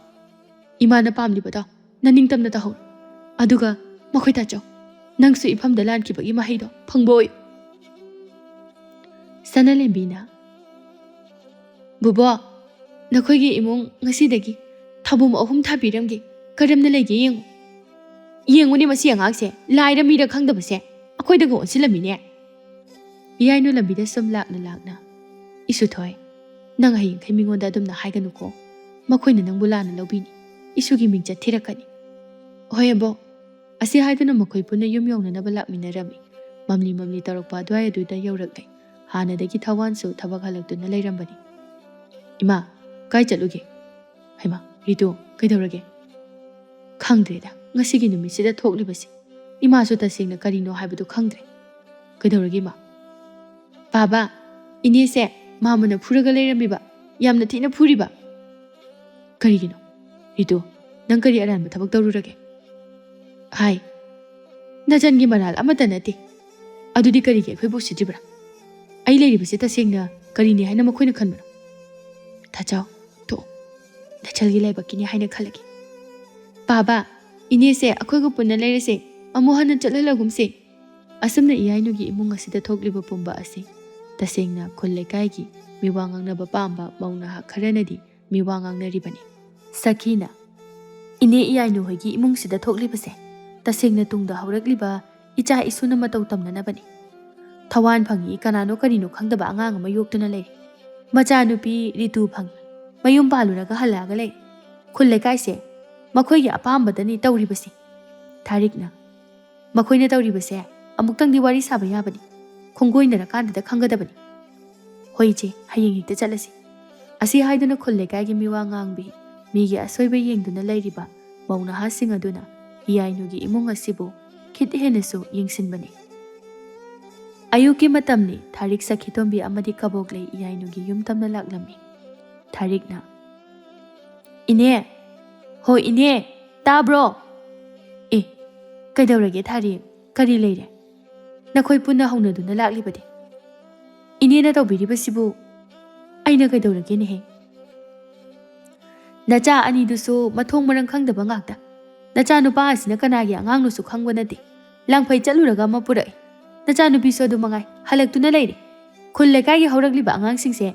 ꯏꯃꯥꯅ ꯄꯥꯝꯂꯤꯕꯗꯣ ꯅꯅꯤꯡꯇꯝꯅ ꯇꯧꯍꯧꯔꯣ꯫ ꯑꯗꯨꯒ ꯃꯈꯣꯏ ꯇꯥꯆꯧ, ꯅꯪꯁꯨ ꯏꯐꯝꯗ ꯂꯥꯟꯈꯤꯕꯒꯤ ꯃꯍꯩꯗꯣ ꯐꯪꯕ ꯑꯣꯏꯌꯨ꯫" ꯁꯅꯥꯂꯦꯝꯕꯤꯅ, "ꯕꯨꯕꯣ, ꯅꯈꯣꯏꯒꯤ ꯏꯃꯨꯡ ꯉꯁꯤꯗꯒꯤ ꯊꯥꯕꯨꯝ ꯑꯍꯨꯝ ꯊꯥꯕꯤꯔꯝꯒꯦ꯫ ꯀꯔꯝꯅ ꯂꯩꯒꯦ ꯌꯦꯡꯉꯨ꯫ ꯌꯦꯡꯉꯨꯅꯦ ꯃꯁꯤ ꯑꯉꯥꯡꯁꯦ, ꯂꯥꯏꯔ ꯃꯤꯔ ꯈꯪꯗꯕꯁꯦ ꯑꯩꯈꯣꯏꯗꯒ ꯑꯣꯟꯁꯤꯜꯂꯝꯃꯤꯅꯦ꯫" ꯏꯌꯥꯏꯅꯨ ꯂꯝꯕꯤꯗ ꯁꯨꯝ ꯂꯥꯛꯅ ꯂꯥꯛꯅ, "ꯏꯁꯨꯊꯣꯏ, ꯅꯪ ꯍꯌꯦꯡꯈꯩ ꯃꯤꯉꯣꯟꯗ ꯑꯗꯨꯝꯅ ꯍꯥꯏꯒꯅꯨꯀꯣ꯫ ꯃꯈꯣꯏꯅ ꯅꯪꯕꯨ ꯂꯥꯟꯅ ꯂꯧꯕꯤꯅꯤ꯫ ꯏꯁꯨꯒꯤ ꯃꯤꯡꯆꯠ ꯊꯤꯔꯛꯀꯅꯤ꯫" "ꯍꯣꯏ ꯑꯕꯣꯛ꯫" ꯑꯁꯤ ꯍꯥꯏꯗꯨꯅ ꯃꯈꯣꯏ ꯄꯨꯟꯅ ꯌꯨꯝ ꯌꯧꯅꯅꯕ ꯂꯥꯛꯃꯤꯟꯅꯔꯝꯃꯤ꯫ ꯃꯝꯂꯤ ꯃꯝꯂꯤ ꯇꯧꯔꯛꯄ ꯑꯗꯨꯋꯥꯏ ꯑꯗꯨꯗ ꯌꯧꯔꯛꯂꯦ꯫ ꯍꯥꯟꯅꯗꯒꯤ ꯊꯋꯥꯟꯁꯨ ꯊꯕꯛ ꯍꯜꯂꯛꯇꯨꯅ ꯂꯩꯔꯝꯕꯅꯤ꯫ "ꯏꯃꯥ, ꯀꯥꯏ ꯆꯠꯂꯨꯒꯦ? ꯍꯩꯃꯥ, ꯔꯤꯇꯨ, ꯀꯩꯗꯧꯔꯒꯦ?" "ꯈꯪꯗ꯭ꯔꯦꯗ, ꯉꯁꯤꯒꯤ ꯅꯨꯃꯤꯠꯁꯤꯗ ꯊꯣꯛꯂꯤꯕꯁꯦ꯫ ꯏꯃꯥꯁꯨ ꯇꯁꯦꯡꯅ ꯀꯔꯤꯅꯣ ꯍꯥꯏꯕꯗꯨ ꯈꯪꯗ꯭ꯔꯦ꯫" "ꯀꯩꯗꯧꯔꯒꯦ, ꯏꯃꯥ?" "ꯄꯥꯕ, ꯏꯅꯦꯁꯦ ꯃꯥꯃꯅ ꯐꯨꯔꯒ ꯂꯩꯔꯝꯃꯤꯕ, ꯌꯥꯝꯅ ꯊꯤꯅ ꯐꯨꯔꯤꯕ꯫" "ꯀꯔꯤꯒꯤꯅꯣ? ꯔꯤꯇꯨ, ꯅꯪ ꯀꯔꯤ ꯑꯔꯥꯟꯕ ꯊꯕꯛ ꯇꯧꯔꯨꯔꯒꯦ?" "ꯍꯥꯏ, ꯅꯆꯟꯒꯤ ꯃꯔꯥꯜ ꯑꯃꯠꯇ ꯅꯠꯇꯦ꯫ ꯑꯗꯨꯗꯤ ꯀꯔꯤꯒꯤ ꯑꯩꯈꯣꯏꯕꯨ ꯎꯁꯤꯠꯇ꯭ꯔꯤꯕ꯭ꯔꯥ? ꯑꯩ ꯂꯩꯔꯤꯕꯁꯤ ꯇꯁꯦꯡꯅ ꯀꯔꯤꯅꯤ ꯍꯥꯏꯅ ꯃꯈꯣꯏꯅ ꯈꯟꯕꯅꯣ? ꯇꯥꯆꯧ, ꯇꯣꯛꯑꯣ꯫ ꯅꯆꯜꯒꯤ ꯂꯥꯏꯕꯛꯀꯤꯅꯤ ꯍꯥꯏꯅ ꯈꯜꯂꯒꯦ꯫ ꯄꯥꯕ, ꯏꯅꯦꯁꯦ ꯑꯩꯈꯣꯏꯒ ꯄꯨꯟꯅ ꯂꯩꯔꯁꯦ꯫ ꯑꯃꯨꯛ ꯍꯟꯅ ꯆꯠꯍꯜꯂꯒꯨꯝꯁꯦ꯫" ꯑꯁꯨꯝꯅ ꯏꯌꯥꯏꯅꯨꯒꯤ ꯏꯃꯨꯡ ꯑꯁꯤꯗ ꯊꯣꯛꯂꯤꯕ ꯄꯨꯝꯕ ꯑꯁꯤ ꯇꯁꯦꯡꯅ ꯈꯨꯜ ꯂꯩꯀꯥꯏꯒꯤ ꯃꯤꯋꯥ ꯉꯥꯡꯅꯕ ꯄꯥꯝꯕ ꯃꯧ ꯅꯍꯥ ꯈꯔꯅꯗꯤ ꯃꯤꯋꯥ ꯉꯥꯡꯅꯔꯤꯕꯅꯤ꯫ ꯁꯈꯤꯅ, "ꯏꯅꯦ ꯏꯌꯥꯏꯅꯨ ꯍꯣꯏꯒꯤ ꯏꯃꯨꯡꯁꯤꯗ ꯊꯣꯛꯂꯤꯕꯁꯦ ꯇꯁꯦꯡꯅ ꯇꯨꯡꯗ ꯍꯧꯔꯛꯂꯤꯕ ꯏꯆꯥ ꯏꯁꯨꯅ ꯃꯇꯧ ꯇꯝꯅꯅꯕꯅꯤ꯫ ꯊꯋꯥꯟ ꯐꯪꯉꯤ ꯀꯅꯥꯅꯣ ꯀꯔꯤꯅꯣ ꯈꯪꯗꯕ ꯑꯉꯥꯡ ꯑꯃ ꯌꯣꯛꯇꯨꯅ ꯂꯩꯔꯦ꯫ ꯃꯆꯥꯅꯨꯄꯤ ꯔꯤꯇꯨ ꯐꯪꯉꯤ, ꯃꯌꯨꯝ ꯄꯥꯜꯂꯨꯔꯒ ꯍꯜꯂꯛꯑꯒ ꯂꯩꯔꯦ꯫ ꯈꯨꯜ ꯂꯩꯀꯥꯏꯁꯦ ꯃꯈꯣꯏꯒꯤ ꯑꯄꯥꯝꯕꯗꯅꯤ ꯇꯧꯔꯤꯕꯁꯦ꯫" ꯊꯥꯔꯤꯛꯅ, "ꯃꯈꯣꯏꯅ ꯇꯧꯔꯤꯕꯁꯦ ꯑꯃꯨꯛꯇꯪꯗꯤ ꯋꯥꯔꯤ ꯁꯥꯕ ꯌꯥꯕꯅꯤ꯫ ꯈꯣꯡꯒꯣꯏꯅꯔꯀꯥꯟꯗꯗ ꯈꯪꯒꯗꯕꯅꯤ꯫" "ꯍꯣꯏ ꯏꯆꯦ, ꯍꯌꯦꯡ ꯍꯦꯛꯇ ꯆꯠꯂꯁꯤ꯫" ꯑꯁꯤ ꯍꯥꯏꯗꯨꯅ ꯈꯨꯜ ꯂꯩꯀꯥꯏꯒꯤ ꯃꯤꯋꯥ ꯉꯥꯡꯕꯤ, ꯃꯤꯒꯤ ꯑꯁꯣꯏꯕ ꯌꯦꯡꯗꯨꯅ ꯂꯩꯔꯤꯕ ꯃꯧ ꯅꯍꯥꯁꯤꯡ ꯑꯗꯨꯅ ꯏꯌꯥꯏꯅꯨꯒꯤ ꯏꯃꯨꯡ ꯑꯁꯤꯕꯨ ꯈꯤꯠ ꯍꯦꯟꯅꯁꯨ ꯌꯦꯡꯁꯤꯟꯕꯅꯤ꯫ ꯑꯌꯨꯛꯀꯤ ꯃꯇꯝꯅꯤ꯫ ꯊꯥꯔꯤꯛ, ꯁꯈꯤꯇꯣꯝꯕꯤ ꯑꯃꯗꯤ ꯀꯕꯣꯛꯂꯩ ꯏꯌꯥꯏꯅꯨꯒꯤ ꯌꯨꯝ ꯇꯝꯅ ꯂꯥꯛꯂꯝꯃꯤ꯫ ꯊꯥꯔꯤꯛꯅ, "ꯏꯅꯦ! ꯍꯣ ꯏꯅꯦ! ꯇꯥꯕ꯭ꯔꯣ? ꯑꯦ, ꯀꯩꯗꯧꯔꯒꯦ ꯊꯥꯔꯤꯛ? ꯀꯔꯤ ꯂꯩꯔꯦ? ꯅꯈꯣꯏ ꯄꯨꯟꯅ ꯍꯧꯅꯗꯨꯅ ꯂꯥꯛꯂꯤꯕꯗꯤ? ꯏꯅꯦꯅ ꯇꯧꯕꯤꯔꯤꯕꯁꯤꯕꯨ ꯑꯩꯅ ꯀꯩꯗꯧꯔꯒꯦꯅꯦꯍꯦ? ꯅꯆꯥ ꯑꯅꯤꯗꯨꯁꯨ ꯃꯊꯣꯡ ꯃꯔꯝ ꯈꯪꯗꯕ ꯉꯥꯛꯇ꯫ ꯅꯆꯥꯅꯨꯄꯥ ꯑꯁꯤꯅ ꯀꯅꯥꯒꯤ ꯑꯉꯥꯡꯅꯣꯁꯨ ꯈꯪꯕ ꯅꯠꯇꯦ꯫ ꯂꯥꯡꯐꯩ ꯆꯠꯂꯨꯔꯒ ꯑꯃ ꯄꯨꯔꯛꯏ꯫ ꯅꯆꯥꯅꯨꯄꯤꯁꯨ ꯑꯗꯨ ꯃꯉꯥꯏ, ꯍꯜꯂꯛꯇꯨꯅ ꯂꯩꯔꯦ꯫ ꯈꯨꯜ ꯂꯩꯀꯥꯏꯒꯤ ꯍꯧꯔꯛꯂꯤꯕ ꯑꯉꯥꯡꯁꯤꯡꯁꯦ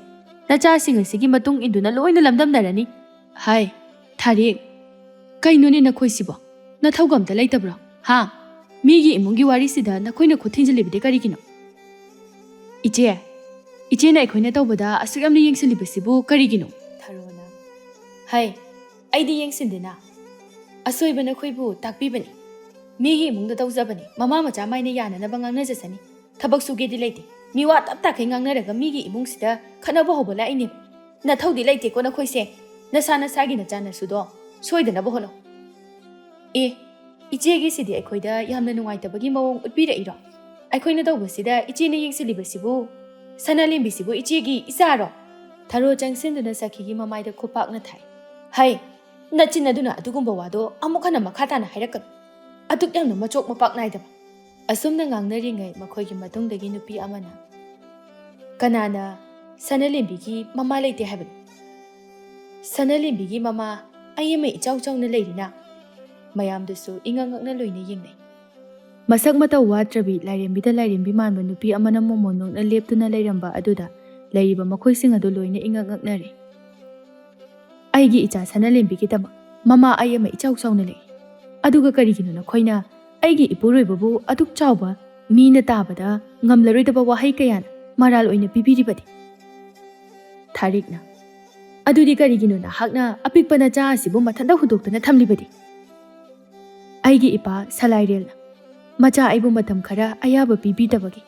ꯅꯆꯥꯁꯤꯡ ꯑꯁꯤꯒꯤ ꯃꯇꯨꯡ ꯏꯟꯗꯨꯅ ꯂꯣꯏꯅ ꯂꯝꯗꯝꯅꯔꯅꯤ꯫ ꯍꯥꯏ, ꯊꯥꯔꯤꯛ, ꯀꯩꯅꯣꯅꯦ ꯅꯈꯣꯏꯁꯤꯕꯣ? ꯅꯊꯧꯒ ꯑꯝꯇ ꯂꯩꯇꯕ꯭ꯔꯣ? ꯍꯥ? ꯃꯤꯒꯤ ꯏꯃꯨꯡꯒꯤ ꯋꯥꯔꯤꯁꯤꯗ ꯅꯈꯣꯏꯅ ꯈꯨꯠ ꯊꯤꯟꯖꯤꯜꯂꯤꯕꯗꯤ ꯀꯔꯤꯒꯤꯅꯣ? ꯏꯆꯦ, ꯏꯆꯦꯅ ꯑꯩꯈꯣꯏꯅ ꯇꯧꯕꯗ ꯑꯁꯨꯛ ꯌꯥꯝꯅ ꯌꯦꯡꯁꯤꯜꯂꯤꯕꯁꯤꯕꯨ ꯀꯔꯤꯒꯤꯅꯣ?" ꯊꯔꯣꯅ, "ꯍꯩ, ꯑꯩꯗꯤ ꯌꯦꯡꯁꯤꯟꯗꯦꯅ꯫ ꯑꯁꯣꯏꯕ ꯅꯈꯣꯏꯕꯨ ꯇꯥꯛꯄꯤꯕꯅꯤ꯫ ꯃꯤꯒꯤ ꯏꯃꯨꯡꯗ ꯇꯧꯖꯕꯅꯤ꯫ ꯃꯃꯥ ꯃꯆꯥ ꯃꯥꯏꯅ ꯌꯥꯅꯅꯕ ꯉꯥꯡꯅꯖꯁꯅꯤ꯫ ꯊꯕꯛ ꯁꯨꯒꯦꯗꯤ ꯂꯩꯇꯦ꯫ ꯃꯤꯋꯥ ꯇꯞ ꯇꯥꯈꯩ ꯉꯥꯡꯅꯔꯒ ꯃꯤꯒꯤ ꯏꯃꯨꯡꯁꯤꯗ ꯈꯠꯅꯕ ꯍꯧꯕ ꯂꯥꯛꯏꯅꯦ꯫ ꯅꯊꯧꯗꯤ ꯂꯩꯇꯦꯀꯣ ꯅꯈꯣꯏꯁꯦ꯫ ꯅꯁꯥ ꯅꯁꯥꯒꯤ ꯅꯆꯥ ꯅꯁꯨꯗꯣ ꯁꯣꯏꯗꯅꯕ ꯍꯣꯠꯅꯧ꯫" "ꯑꯦ, ꯏꯆꯦꯒꯤꯁꯤꯗꯤ ꯑꯩꯈꯣꯏꯗ ꯌꯥꯝꯅ ꯅꯨꯡꯉꯥꯏꯇꯕꯒꯤ ꯃꯑꯣꯡ ꯎꯠꯄꯤꯔꯛꯏꯔꯣ? ꯑꯩꯈꯣꯏꯅ ꯇꯧꯕꯁꯤꯗ ꯏꯆꯦꯅ ꯌꯦꯡꯁꯤꯜꯂꯤꯕꯁꯤꯕꯨ? ꯁꯅꯥꯂꯦꯝꯕꯤꯁꯤꯕꯨ ꯏꯆꯦꯒꯤ ꯏꯆꯥꯔꯣ?" ꯊꯔꯣ ꯆꯪꯁꯤꯟꯗꯨꯅ ꯁꯈꯤꯒꯤ ꯃꯃꯥꯏꯗ ꯈꯨꯄꯥꯛꯅ ꯊꯥꯏ꯫ "ꯍꯩ, ꯅꯆꯤꯟ ꯑꯗꯨꯅ ꯑꯗꯨꯒꯨꯝꯕ ꯋꯥꯗꯣ ꯑꯃꯨꯛ ꯍꯟꯅ ꯃꯈꯥ ꯇꯥꯅ ꯍꯥꯏꯔꯛꯀꯅꯨ꯫ ꯑꯗꯨꯛ ꯌꯥꯝꯅ ꯃꯆꯣꯛ ꯃꯄꯥꯛ ꯅꯥꯏꯗꯕ꯫" ꯑꯁꯨꯝꯅ ꯉꯥꯡꯅꯔꯤꯉꯩ ꯃꯈꯣꯏꯒꯤ ꯃꯇꯨꯡꯗꯒꯤ ꯅꯨꯄꯤ ꯑꯃꯅ, "ꯀꯅꯥꯅ ꯁꯅꯥꯂꯦꯝꯕꯤꯒꯤ ꯃꯃꯥ ꯂꯩꯇꯦ ꯍꯥꯏꯕꯅꯣ? ꯁꯅꯥꯂꯦꯝꯕꯤꯒꯤ ꯃꯃꯥ ꯑꯩ ꯑꯃ ꯏꯆꯥꯎ ꯆꯥꯎꯅ ꯂꯩꯔꯤꯅ?" ꯃꯌꯥꯝꯗꯨꯁꯨ ꯏꯉꯛ ꯉꯛꯅ ꯂꯣꯏꯅ ꯌꯦꯡꯅꯩ꯫ ꯃꯁꯛ ꯃꯇꯧ ꯋꯥꯠꯇ꯭ꯔꯕꯤ, ꯂꯥꯏꯔꯦꯝꯕꯤꯗ ꯂꯥꯏꯔꯦꯝꯕꯤ ꯃꯥꯟꯕ ꯅꯨꯄꯤ ꯑꯃꯅ ꯃꯣꯃꯣꯟ ꯅꯣꯛꯅ ꯂꯦꯞꯇꯨꯅ ꯂꯩꯔꯝꯕ ꯑꯗꯨꯗ ꯂꯩꯔꯤꯕ ꯃꯈꯣꯏꯁꯤꯡ ꯑꯗꯨ ꯂꯣꯏꯅ ꯏꯉꯛ ꯉꯛꯅꯔꯦ꯫ "ꯑꯩꯒꯤ ꯏꯆꯥ ꯁꯅꯥꯂꯦꯝꯕꯤꯒꯤꯗꯃꯛ ꯃꯃꯥ ꯑꯩ ꯑꯃ ꯏꯆꯥꯎ ꯆꯥꯎꯅ ꯂꯩ꯫ ꯑꯗꯨꯒ ꯀꯔꯤꯒꯤꯅꯣ ꯅꯈꯣꯏꯅ ꯑꯩꯒꯤ ꯏꯄꯨꯔꯣꯏꯕꯕꯨ ꯑꯗꯨꯛ ꯆꯥꯎꯕ, ꯃꯤꯅ ꯇꯥꯕꯗ ꯉꯝꯂꯔꯣꯏꯗꯕ ꯋꯥꯍꯩ ꯀꯌꯥꯅ ꯃꯔꯥꯜ ꯑꯣꯏꯅ ꯄꯤꯕꯤꯔꯤꯕꯗꯤ?" ꯊꯥꯔꯤꯛꯅ, "ꯑꯗꯨꯗꯤ ꯀꯔꯤꯒꯤꯅꯣ ꯅꯍꯥꯛꯅ ꯑꯄꯤꯛꯄ ꯅꯆꯥ ꯑꯁꯤꯕꯨ ꯃꯊꯟꯇ ꯍꯨꯟꯗꯣꯛꯇꯨꯅ ꯊꯝꯂꯤꯕꯗꯤ? ꯑꯩꯒꯤ ꯏꯄꯥ ꯁꯂꯥꯏꯔꯦꯜꯅ ꯃꯆꯥ ꯑꯩꯕꯨ ꯃꯇꯝ ꯈꯔ ꯑꯌꯥꯕ ꯄꯤꯕꯤꯗꯕꯒꯤ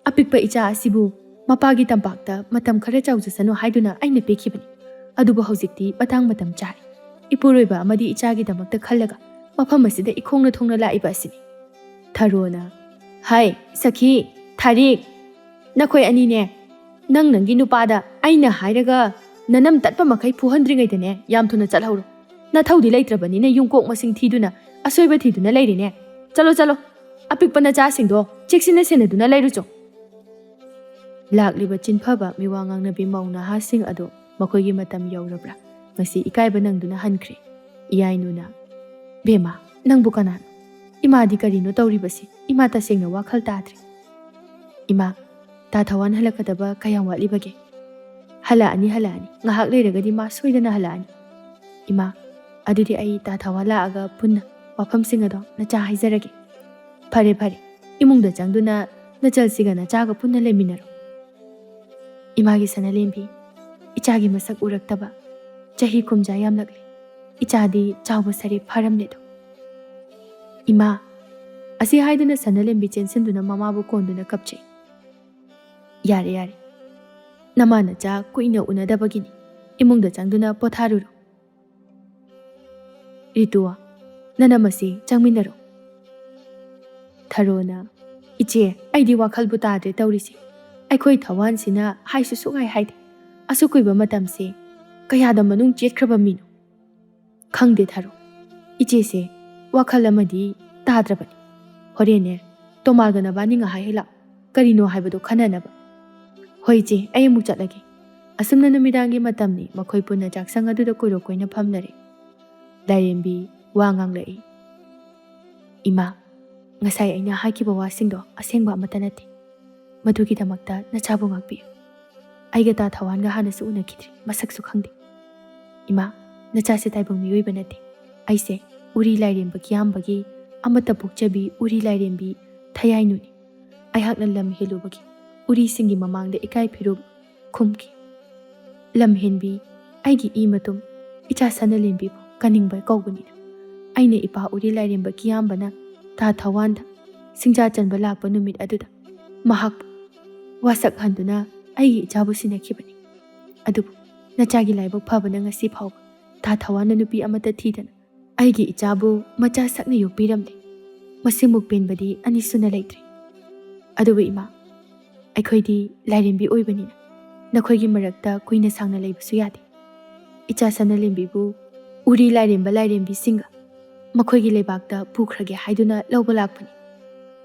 ꯑꯄꯤꯛꯄ ꯏꯆꯥ ꯑꯁꯤꯕꯨ ꯃꯄꯥꯒꯤ ꯇꯝꯄꯥꯛꯇ ꯃꯇꯝ ꯈꯔ ꯆꯥꯎꯖꯁꯅꯨ ꯍꯥꯏꯗꯨꯅ ꯑꯩꯅ ꯄꯤꯈꯤꯕꯅꯤ꯫ ꯑꯗꯨꯕꯨ ꯍꯧꯖꯤꯛꯇꯤ ꯃꯇꯥꯡ ꯃꯇꯝ ꯆꯥꯔꯦ꯫ ꯏꯄꯨꯔꯣꯏꯕ ꯑꯃꯗꯤ ꯏꯆꯥꯒꯤꯗꯃꯛꯇ ꯈꯜꯂꯒ ꯃꯐꯝ ꯑꯁꯤꯗ ꯏꯈꯣꯡꯅ ꯊꯣꯡꯅ ꯂꯥꯛꯏꯕ ꯑꯁꯤꯅꯤ꯫ ꯊꯔꯣꯅ, "ꯍꯥꯏ, ꯁꯈꯤ, ꯊꯥꯔꯤꯛ, ꯅꯈꯣꯏ ꯑꯅꯤꯅꯦ꯫ ꯅꯪ ꯅꯪꯒꯤ ꯅꯨꯄꯥꯗ ꯑꯩꯅ ꯍꯥꯏꯔꯒ ꯅꯅꯝ ꯇꯠꯄ ꯃꯈꯩ ꯐꯨꯍꯟꯗ꯭ꯔꯤꯉꯩꯗꯅꯦ ꯌꯥꯝ ꯊꯨꯅ ꯆꯠꯍꯧꯔꯣ꯫ ꯅꯊꯧꯗꯤ ꯂꯩꯇ꯭ꯔꯕꯅꯤꯅ ꯌꯨꯝꯀꯣꯛ ꯃꯁꯤꯡ ꯊꯤꯗꯨꯅ ꯑꯁꯣꯏꯕ ꯊꯤꯗꯨꯅ ꯂꯩꯔꯦꯅꯦ꯫ ꯆꯠꯂꯣ, ꯆꯠꯂꯣ꯫ ꯑꯄꯤꯛꯄ ꯅꯆꯥꯁꯤꯡꯗꯣ ꯆꯦꯛꯁꯤꯟꯅ ꯁꯦꯟꯅꯗꯨꯅ ꯂꯩꯔꯨꯆꯣ꯫" ꯂꯥꯛꯂꯤꯕ ꯆꯤꯟꯐꯕ ꯃꯤꯋꯥ ꯉꯥꯡꯅꯕꯤ ꯃꯧ ꯅꯍꯥꯁꯤꯡ ꯑꯗꯨ ꯃꯈꯣꯏꯒꯤ ꯃꯇꯝ ꯌꯧꯔꯕ꯭ꯔꯥ? ꯉꯁꯤ ꯏꯀꯥꯏꯕ ꯅꯪꯗꯨꯅ ꯍꯟꯈ꯭ꯔꯦ꯫ ꯏꯌꯥꯏꯅꯨꯅ, "ꯕꯦꯝꯃ, ꯅꯪꯕꯨ ꯀꯅꯥꯅꯣ? ꯏꯃꯥꯗꯤ ꯀꯔꯤꯅꯣ ꯇꯧꯔꯤꯕꯁꯤ? ꯏꯃꯥ ꯇꯁꯦꯡꯅ ꯋꯥꯈꯜ ꯇꯥꯗ꯭ꯔꯦ꯫ ꯏꯃꯥ, ꯇꯥ ꯊꯋꯥꯟ ꯍꯜꯂꯛꯀꯗꯕ ꯀꯌꯥꯝ ꯋꯥꯠꯂꯤꯕꯒꯦ?" "ꯍꯜꯂꯛꯑꯅꯤ, ꯍꯜꯂꯛꯑꯅꯤ꯫ ꯉꯥꯏꯍꯥꯛ ꯂꯩꯔꯒꯗꯤ ꯃꯥ ꯁꯣꯏꯗꯅ ꯍꯜꯂꯛꯑꯅꯤ꯫" "ꯏꯃꯥ, ꯑꯗꯨꯗꯤ ꯑꯩ ꯇꯥ ꯊꯋꯥꯟ ꯂꯥꯛꯑꯒ ꯄꯨꯟꯅ ꯋꯥꯐꯝꯁꯤꯡ ꯑꯗꯣ ꯅꯆꯥ ꯍꯥꯏꯖꯔꯒꯦ꯫" "ꯐꯔꯦ, ꯐꯔꯦ꯫ ꯏꯃꯨꯡꯗ ꯆꯪꯗꯨꯅ ꯅꯆꯜꯁꯤꯒ ꯅꯆꯥꯒ ꯄꯨꯟꯅ ꯂꯩꯃꯤꯟꯅꯔꯣ꯫" "ꯏꯃꯥꯒꯤ ꯁꯅꯥꯂꯦꯝꯕꯤ, ꯏꯆꯥꯒꯤ ꯃꯁꯛ ꯎꯔꯛꯇꯕ ꯆꯍꯤ ꯀꯨꯝꯖꯥ ꯌꯥꯝꯂꯛꯂꯦ꯫ ꯏꯆꯥꯗꯤ ꯆꯥꯎꯕ ꯁꯔꯦ ꯐꯥꯔꯝꯂꯦꯗꯣ꯫" "ꯏꯃꯥ!" ꯑꯁꯤ ꯍꯥꯏꯗꯨꯅ ꯁꯅꯥꯂꯦꯝꯕꯤ ꯆꯦꯟꯁꯤꯟꯗꯨꯅ ꯃꯃꯥꯕꯨ ꯀꯣꯟꯗꯨꯅ ꯀꯞꯆꯩ꯫ "ꯌꯥꯔꯦ, ꯌꯥꯔꯦ꯫ ꯅꯃꯥ ꯅꯆꯥ ꯀꯨꯏꯅ ꯎꯅꯗꯕꯒꯤꯅꯤ꯫ ꯏꯃꯨꯡꯗ ꯆꯪꯗꯨꯅ ꯄꯣꯊꯥꯔꯨꯔꯣ꯫ ꯔꯤꯇꯨ, ꯅꯅꯝ ꯑꯁꯤ ꯆꯪꯃꯤꯟꯅꯔꯣ꯫" ꯊꯔꯣꯅ, "ꯏꯆꯦ, ꯑꯩꯗꯤ ꯋꯥꯈꯜꯕꯨ ꯇꯥꯗ꯭ꯔꯦ ꯇꯧꯔꯤꯁꯦ꯫ ꯑꯩꯈꯣꯏ ꯊꯋꯥꯟꯁꯤꯅ ꯍꯥꯏꯁꯨ ꯁꯨꯛꯍꯥꯏ ꯍꯥꯏꯗꯦ꯫ ꯑꯁꯨꯛ ꯀꯨꯏꯕ ꯃꯇꯝꯁꯦ ꯀꯌꯥꯗ ꯃꯅꯨꯡ ꯆꯦꯠꯈ꯭ꯔꯕ ꯃꯤꯅꯣ? ꯈꯪꯗꯦ ꯊꯔꯣ꯫ ꯏꯆꯦꯁꯦ ꯋꯥꯈꯜ ꯑꯃꯗꯤ ꯇꯥꯗ꯭ꯔꯕꯅꯤ꯫ ꯍꯣꯔꯦꯟꯅꯦ ꯇꯣꯃꯥꯒ ꯅꯕꯥꯅꯤ ꯉꯥꯏꯍꯥꯛ ꯍꯦꯛ ꯂꯥꯛꯑꯣ, ꯀꯔꯤꯅꯣ ꯍꯥꯏꯕꯗꯣ ꯈꯟꯅꯅꯕ꯫" "ꯍꯣꯏ ꯏꯆꯦ, ꯑꯩ ꯑꯃꯨꯛ ꯆꯠꯂꯒꯦ꯫" ꯑꯁꯨꯝꯅ ꯅꯨꯃꯤꯗꯥꯡꯒꯤ ꯃꯇꯝꯅꯤ꯫ ꯃꯈꯣꯏ ꯄꯨꯟꯅ ꯆꯥꯛꯁꯪ ꯑꯗꯨꯗ ꯀꯣꯏꯔꯣꯛ ꯀꯣꯏꯅ ꯐꯝꯅꯔꯦ꯫ ꯂꯥꯏꯔꯦꯝꯕꯤ ꯋꯥ ꯉꯥꯡꯂꯛꯏ꯫ "ꯏꯃꯥ, ꯉꯁꯥꯏ ꯑꯩꯅ ꯍꯥꯏꯈꯤꯕ ꯋꯥꯁꯤꯡꯗꯣ ꯑꯁꯦꯡꯕ ꯑꯃꯠꯇ ꯅꯠꯇꯦ꯫ ꯃꯗꯨꯒꯤꯗꯃꯛꯇ ꯅꯆꯥꯕꯨ ꯉꯥꯛꯄꯤꯌꯨ꯫ ꯑꯩꯒ ꯇꯥ ꯊꯋꯥꯟꯒ ꯍꯥꯟꯅꯁꯨ ꯎꯅꯈꯤꯗ꯭ꯔꯤ, ꯃꯁꯛꯁꯨ ꯈꯪꯗꯦ꯫ ꯏꯃꯥ, ꯅꯆꯥꯁꯦ ꯇꯥꯏꯕꯪ ꯃꯤꯑꯣꯏꯕ ꯅꯠꯇꯦ꯫ ꯑꯩꯁꯦ ꯎꯔꯤ ꯂꯥꯏꯔꯦꯝꯕ ꯀꯤꯌꯥꯝꯕꯒꯤ ꯑꯃꯠꯇ ꯄꯣꯛꯆꯕꯤ ꯎꯔꯤ ꯂꯥꯏꯔꯦꯝꯕꯤ ꯊꯌꯥꯏꯅꯨꯅꯤ꯫ ꯑꯩꯍꯥꯛꯅ ꯂꯝ ꯍꯦꯜꯂꯨꯕꯒꯤ ꯎꯔꯤꯁꯤꯡꯒꯤ ꯃꯃꯥꯡꯗ ꯏꯀꯥꯏ ꯐꯤꯔꯨꯞ ꯈꯨꯝꯈꯤ꯫ ꯂꯝ ꯍꯦꯟꯕꯤ, ꯑꯩꯒꯤ ꯏ ꯃꯇꯨꯝ, ꯏꯆꯥ ꯁꯅꯥꯂꯦꯝꯕꯤꯕꯨ ꯀꯅꯤꯡꯕ ꯀꯧꯕꯅꯤꯅ꯫ ꯑꯩꯅ ꯏꯄꯥ ꯎꯔꯤ ꯂꯥꯏꯔꯦꯝꯕ ꯀꯤꯌꯥꯝꯕꯅ ꯇꯥ ꯊꯋꯥꯟꯗ ꯁꯤꯡꯖꯥ ꯆꯟꯕ ꯂꯥꯛꯄ ꯅꯨꯃꯤꯠ ꯑꯗꯨꯗ ꯃꯍꯥꯛꯄꯨ ꯋꯥꯁꯛ ꯍꯟꯗꯨꯅ ꯑꯩꯒꯤ ꯏꯆꯥꯕꯨ ꯁꯤꯟꯅꯈꯤꯕꯅꯤ꯫ ꯑꯗꯨꯕꯨ ꯅꯆꯥꯒꯤ ꯂꯥꯏꯕꯛ ꯐꯕꯅ ꯉꯁꯤ ꯐꯥꯎꯕ ꯊꯥ ꯊꯋꯥꯟꯅ ꯅꯨꯄꯤ ꯑꯃꯠꯇ ꯊꯤꯗꯅ ꯑꯩꯒꯤ ꯏꯆꯥꯕꯨ ꯃꯆꯥ ꯁꯛꯅ ꯌꯣꯛꯄꯤꯔꯝꯂꯦ꯫ ꯃꯁꯤꯃꯨꯛ ꯄꯦꯟꯕꯗꯤ ꯑꯅꯤꯁꯨꯅ ꯂꯩꯇ꯭ꯔꯦ꯫ ꯑꯗꯨꯕꯨ ꯏꯃꯥ, ꯑꯩꯈꯣꯏꯗꯤ ꯂꯥꯏꯔꯦꯝꯕꯤ ꯑꯣꯏꯕꯅꯤꯅ ꯅꯈꯣꯏꯒꯤ ꯃꯔꯛꯇ ꯀꯨꯏꯅ ꯁꯥꯡꯅ ꯂꯩꯕꯁꯨ ꯌꯥꯗꯦ꯫ ꯏꯆꯥ ꯁꯅꯥꯂꯦꯝꯕꯤꯕꯨ ꯎꯔꯤ ꯂꯥꯏꯔꯦꯝꯕ ꯂꯥꯏꯔꯦꯝꯕꯤꯁꯤꯡꯒ ꯃꯈꯣꯏꯒꯤ ꯂꯩꯕꯥꯛꯇ ꯄꯨꯈ꯭ꯔꯒꯦ ꯍꯥꯏꯗꯨꯅ ꯂꯧꯕ ꯂꯥꯛꯄꯅꯤ꯫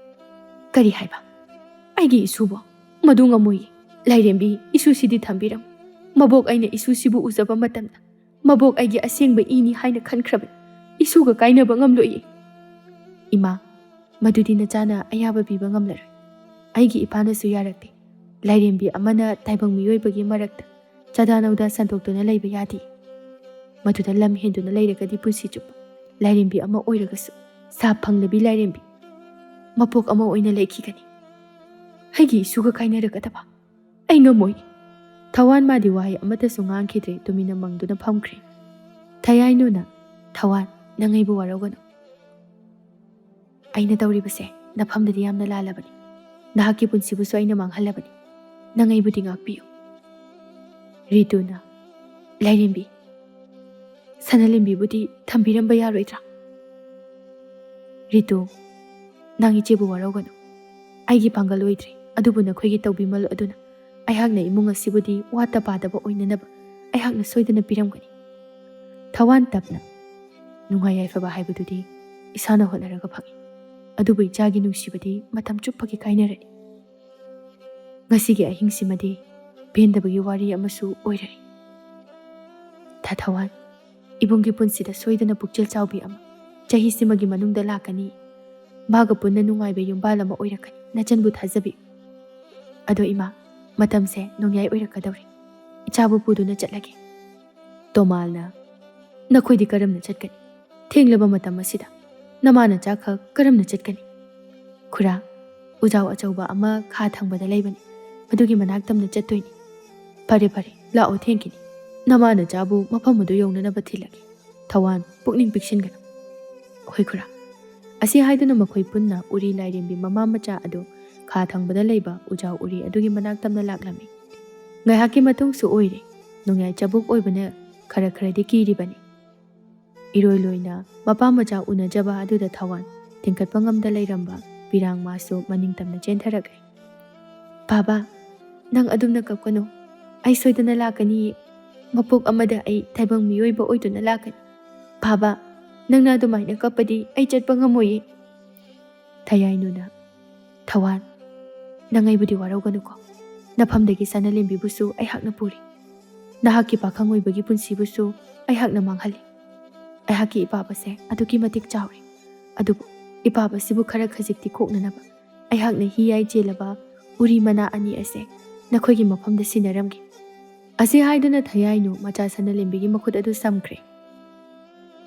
ꯀꯔꯤ ꯍꯥꯏꯕ? ꯑꯩꯒꯤ ꯏꯁꯨꯕꯣ? ꯃꯗꯨ ꯉꯝꯃꯣꯏꯌꯦ꯫ ꯂꯥꯏꯔꯦꯝꯕꯤ, ꯏꯁꯨꯁꯤꯗꯤ ꯊꯝꯕꯤꯔꯝꯃꯨ꯫ ꯃꯕꯣꯛ ꯑꯩꯅ ꯏꯁꯨꯁꯤꯕꯨ ꯎꯖꯕ ꯃꯇꯝꯗ ꯃꯕꯣꯛ ꯑꯩꯒꯤ ꯑꯁꯦꯡꯕ ꯏꯅꯤ ꯍꯥꯏꯅ ꯈꯟꯈ꯭ꯔꯕꯅꯤ꯫ ꯏꯁꯨꯒ ꯀꯥꯏꯅꯕ ꯉꯝꯂꯣꯏꯌꯦ꯫ ꯏꯃꯥ, ꯃꯗꯨꯗꯤ ꯅꯆꯥꯅ ꯑꯌꯥꯕ ꯄꯤꯕ ꯉꯝꯂꯔꯣꯏ꯫ ꯑꯩꯒꯤ ꯏꯄꯥꯅꯁꯨ ꯌꯥꯔꯛꯇꯦ꯫ ꯂꯥꯏꯔꯦꯝꯕꯤ ꯑꯃꯅ ꯇꯥꯏꯕꯪ ꯃꯤꯑꯣꯏꯕꯒꯤ ꯃꯔꯛꯇ ꯆꯥꯗꯥ ꯅꯧꯗꯥ ꯁꯟꯗꯣꯛꯇꯨꯅ ꯂꯩꯕ ꯌꯥꯗꯦ꯫ ꯃꯗꯨꯗ ꯂꯝ ꯍꯦꯟꯗꯨꯅ ꯂꯩꯔꯒꯗꯤ ꯄꯨꯟꯁꯤ ꯆꯨꯞꯄ ꯂꯥꯏꯔꯦꯝꯕꯤ ꯑꯃ ꯑꯣꯏꯔꯒꯁꯨ ꯁꯥ ꯐꯪꯂꯕꯤ ꯂꯥꯏꯔꯦꯝꯕꯤ ꯃꯄꯣꯛ ꯑꯃ ꯑꯣꯏꯅ ꯂꯩꯈꯤꯒꯅꯤ꯫ ꯑꯩꯒꯤ ꯏꯁꯨꯒ ꯀꯥꯏꯅꯔꯒꯗꯕ? ꯑꯩ ꯉꯝꯃꯣꯏ꯫ ꯊꯋꯥꯟ ꯃꯥꯗꯤ ꯋꯥꯍꯩ ꯑꯃꯠꯇꯁꯨ ꯉꯥꯡꯈꯤꯗ꯭ꯔꯦ, ꯇꯨꯃꯤꯟꯅ ꯃꯪꯗꯨꯅ ꯐꯝꯈ꯭ꯔꯦ꯫ ꯊꯌꯥꯏꯅꯨꯅ, "ꯊꯋꯥꯟ, ꯅꯪ ꯑꯩꯕꯨ ꯋꯥꯔꯧꯒꯅꯨ꯫ ꯑꯩꯅ ꯇꯧꯔꯤꯕꯁꯦ ꯅꯐꯝꯗꯗꯤ ꯌꯥꯝꯅ ꯂꯥꯜꯂꯕꯅꯤ꯫ ꯅꯍꯥꯛꯀꯤ ꯄꯨꯟꯁꯤꯕꯨꯁꯨ ꯑꯩꯅ ꯃꯥꯡꯍꯜꯂꯕꯅꯤ꯫ ꯅꯪ ꯑꯩꯕꯨꯗꯤ ꯉꯥꯛꯄꯤꯌꯨ꯫" ꯔꯤꯇꯨꯅ, "ꯂꯥꯏꯔꯦꯝꯕꯤ, ꯁꯅꯥꯂꯦꯝꯕꯤꯕꯨꯗꯤ ꯊꯝꯕꯤꯔꯝꯕ ꯌꯥꯔꯣꯏꯗ꯭ꯔꯥ?" ꯔꯤꯇꯨ, "ꯅꯪ ꯏꯆꯦꯕꯨ ꯋꯥꯔꯧꯒꯅꯨ꯫ ꯑꯩꯒꯤ ꯄꯥꯡꯒꯜ ꯑꯣꯏꯗ꯭ꯔꯦ, ꯑꯗꯨꯕꯨ ꯅꯈꯣꯏꯒꯤ ꯇꯧꯕꯤꯃꯜ ꯑꯗꯨꯅ ꯑꯩꯍꯥꯛꯅ ꯏꯃꯨꯡ ꯑꯁꯤꯕꯨꯗꯤ ꯋꯥꯠꯇ ꯄꯥꯗꯕ ꯑꯣꯏꯅꯅꯕ ꯑꯩꯍꯥꯛꯅ ꯁꯣꯏꯗꯅ ꯄꯤꯔꯝꯒꯅꯤ꯫ ꯊꯋꯥꯟ ꯇꯞꯅ, ꯅꯨꯡꯉꯥꯏ ꯌꯥꯏꯐꯕ ꯍꯥꯏꯕꯗꯨꯗꯤ ꯏꯁꯥꯅ ꯍꯣꯠꯅꯔꯒ ꯐꯪꯏ, ꯑꯗꯨꯕꯨ ꯏꯆꯥꯒꯤ ꯅꯨꯡꯁꯤꯕꯗꯤ ꯃꯇꯝ ꯆꯨꯞꯄꯒꯤ ꯀꯥꯏꯅꯔꯅꯤ꯫ ꯉꯁꯤꯒꯤ ꯑꯍꯤꯡꯁꯤꯃꯗꯤ ꯄꯦꯟꯗꯕꯒꯤ ꯋꯥꯔꯤ ꯑꯃꯁꯨ ꯑꯣꯏꯔꯅꯤ꯫ ꯊꯥ ꯊꯋꯥꯟ, ꯏꯕꯨꯡꯒꯤ ꯄꯨꯟꯁꯤꯗ ꯁꯣꯏꯗꯅ ꯄꯨꯛꯆꯦꯜ ꯆꯥꯎꯕꯤ ꯑꯃ ꯆꯍꯤꯁꯤꯃꯒꯤ ꯃꯅꯨꯡꯗ ꯂꯥꯛꯀꯅꯤ꯫ ꯃꯥꯒ ꯄꯨꯟꯅ ꯅꯨꯡꯉꯥꯏꯕ ꯌꯨꯝꯕꯥꯜ ꯑꯃ ꯑꯣꯏꯔꯛꯀꯅꯤ꯫ ꯅꯆꯟꯕꯨ ꯊꯥꯖꯕꯤꯌꯨ꯫ ꯑꯗꯣ ꯏꯃꯥ, ꯃꯇꯝꯁꯦ ꯅꯣꯡꯌꯥꯏ ꯑꯣꯏꯔꯛꯀꯗꯧꯔꯦ꯫ ꯏꯆꯥꯕꯨ ꯄꯨꯗꯨꯅ ꯆꯠꯂꯒꯦ꯫" ꯇꯣꯃꯥꯜꯅ, "ꯅꯈꯣꯏꯗꯤ ꯀꯔꯝꯅ ꯆꯠꯀꯅꯤ? ꯊꯦꯡꯂꯕ ꯃꯇꯝ ꯑꯁꯤꯗ ꯅꯃꯥ ꯅꯆꯥꯈꯛ ꯀꯔꯝꯅ ꯆꯠꯀꯅꯤ?" "ꯈꯨꯔꯥ, ꯎꯖꯥꯎ ꯑꯆꯧꯕ ꯑꯃ ꯈꯥ ꯊꯪꯕꯗ ꯂꯩꯕꯅꯤ, ꯃꯗꯨꯒꯤ ꯃꯅꯥꯛ ꯇꯝꯅ ꯆꯠꯇꯣꯏꯅꯤ꯫" "ꯐꯔꯦ, ꯐꯔꯦ, ꯂꯥꯛꯑꯣ, ꯊꯦꯡꯈꯤꯅꯤ꯫ ꯅꯃꯥ ꯅꯆꯥꯕꯨ ꯃꯐꯝ ꯑꯗꯨ ꯌꯧꯅꯅꯕ ꯊꯤꯜꯂꯒꯦ꯫ ꯊꯋꯥꯟ, ꯄꯨꯛꯅꯤꯡ ꯄꯤꯛꯁꯤꯟꯒꯅꯨ꯫" "ꯍꯣꯏ ꯈꯨꯔꯥ꯫" ꯑꯁꯤ ꯍꯥꯏꯗꯨꯅ ꯃꯈꯣꯏ ꯄꯨꯟꯅ ꯎꯔꯤ ꯂꯥꯏꯔꯦꯝꯕꯤ ꯃꯃꯥ ꯃꯆꯥ ꯑꯗꯨ ꯈꯥ ꯊꯪꯕꯗ ꯂꯩꯕ ꯎꯖꯥꯎ ꯎꯔꯤ ꯑꯗꯨꯒꯤ ꯃꯅꯥꯛ ꯇꯝꯅ ꯂꯥꯛꯂꯝꯃꯤ꯫ ꯉꯥꯏꯍꯥꯛꯀꯤ ꯃꯇꯨꯡꯁꯨ ꯑꯣꯏꯔꯦ, ꯅꯣꯡꯌꯥꯏ ꯆꯕꯨꯛ ꯑꯣꯏꯕꯅ ꯈꯔ ꯈꯔꯗꯤ ꯀꯤꯔꯤꯕꯅꯤ꯫ ꯏꯔꯣꯏ ꯂꯣꯏꯅ ꯃꯄꯥ ꯃꯆꯥ ꯎꯅꯖꯕ ꯑꯗꯨꯗ ꯊꯋꯥꯟ ꯊꯤꯡꯒꯠꯄ ꯉꯝꯗ ꯂꯩꯔꯝꯕ ꯄꯤꯔꯥꯡ ꯃꯥꯁꯨ ꯃꯅꯤꯡ ꯇꯝꯅ ꯆꯦꯟꯊꯔꯛꯂꯦ꯫ "ꯕꯥꯕꯥ, ꯅꯪ ꯑꯗꯨꯝꯅ ꯀꯞꯀꯅꯨ꯫ ꯑꯩ ꯁꯣꯏꯗꯅ ꯂꯥꯛꯀꯅꯤꯌꯦ꯫ ꯃꯄꯣꯛ ꯑꯃꯗ ꯑꯩ ꯇꯥꯏꯕꯪ ꯃꯤꯑꯣꯏꯕ ꯑꯣꯏꯗꯨꯅ ꯂꯥꯛꯀꯅꯤ꯫ ꯕꯥꯕꯥ, ꯅꯪꯅ ꯑꯗꯨꯃꯥꯏꯅ ꯀꯞꯄꯗꯤ ꯑꯩ ꯆꯠꯄ ꯉꯝꯃꯣꯏꯌꯦ꯫" ꯊꯌꯥꯏꯅꯨꯅ, "ꯊꯋꯥꯟ, ꯅꯪ ꯑꯩꯕꯨꯗꯤ ꯋꯥꯔꯧꯒꯅꯨꯀꯣ꯫ ꯅꯐꯝꯗꯒꯤ ꯁꯅꯥꯂꯦꯝꯕꯤꯕꯨꯁꯨ ꯑꯩꯍꯥꯛꯅ ꯄꯨꯔꯤ꯫ ꯅꯍꯥꯛꯀꯤ ꯄꯥꯈꯪ ꯑꯣꯏꯕꯒꯤ ꯄꯨꯟꯁꯤꯕꯨꯁꯨ ꯑꯩꯍꯥꯛꯅ ꯃꯥꯡꯍꯜꯂꯤ꯫ ꯑꯩꯍꯥꯛꯀꯤ ꯏꯄꯥꯕꯁꯦ ꯑꯗꯨꯛꯀꯤ ꯃꯇꯤꯛ ꯆꯥꯎꯔꯦ꯫ ꯑꯗꯨꯕꯨ ꯏꯄꯥꯕꯁꯤꯕꯨ ꯈꯔ ꯈꯖꯤꯛꯇꯤ ꯀꯣꯛꯅꯅꯕ ꯑꯩꯍꯥꯛꯅ ꯍꯤ ꯌꯥꯏ ꯆꯦꯜꯂꯕ ꯎꯔꯤ ꯃꯅꯥ ꯑꯅꯤ ꯑꯁꯦ ꯅꯈꯣꯏꯒꯤ ꯃꯐꯝꯗ ꯁꯤꯟꯅꯔꯝꯒꯦ꯫" ꯑꯁꯤ ꯍꯥꯏꯗꯨꯅ ꯊꯌꯥꯏꯅꯨ ꯃꯆꯥ ꯁꯅꯥꯂꯦꯝꯕꯤꯒꯤ ꯃꯈꯨꯠ ꯑꯗꯨ ꯁꯝꯈ꯭ꯔꯦ꯫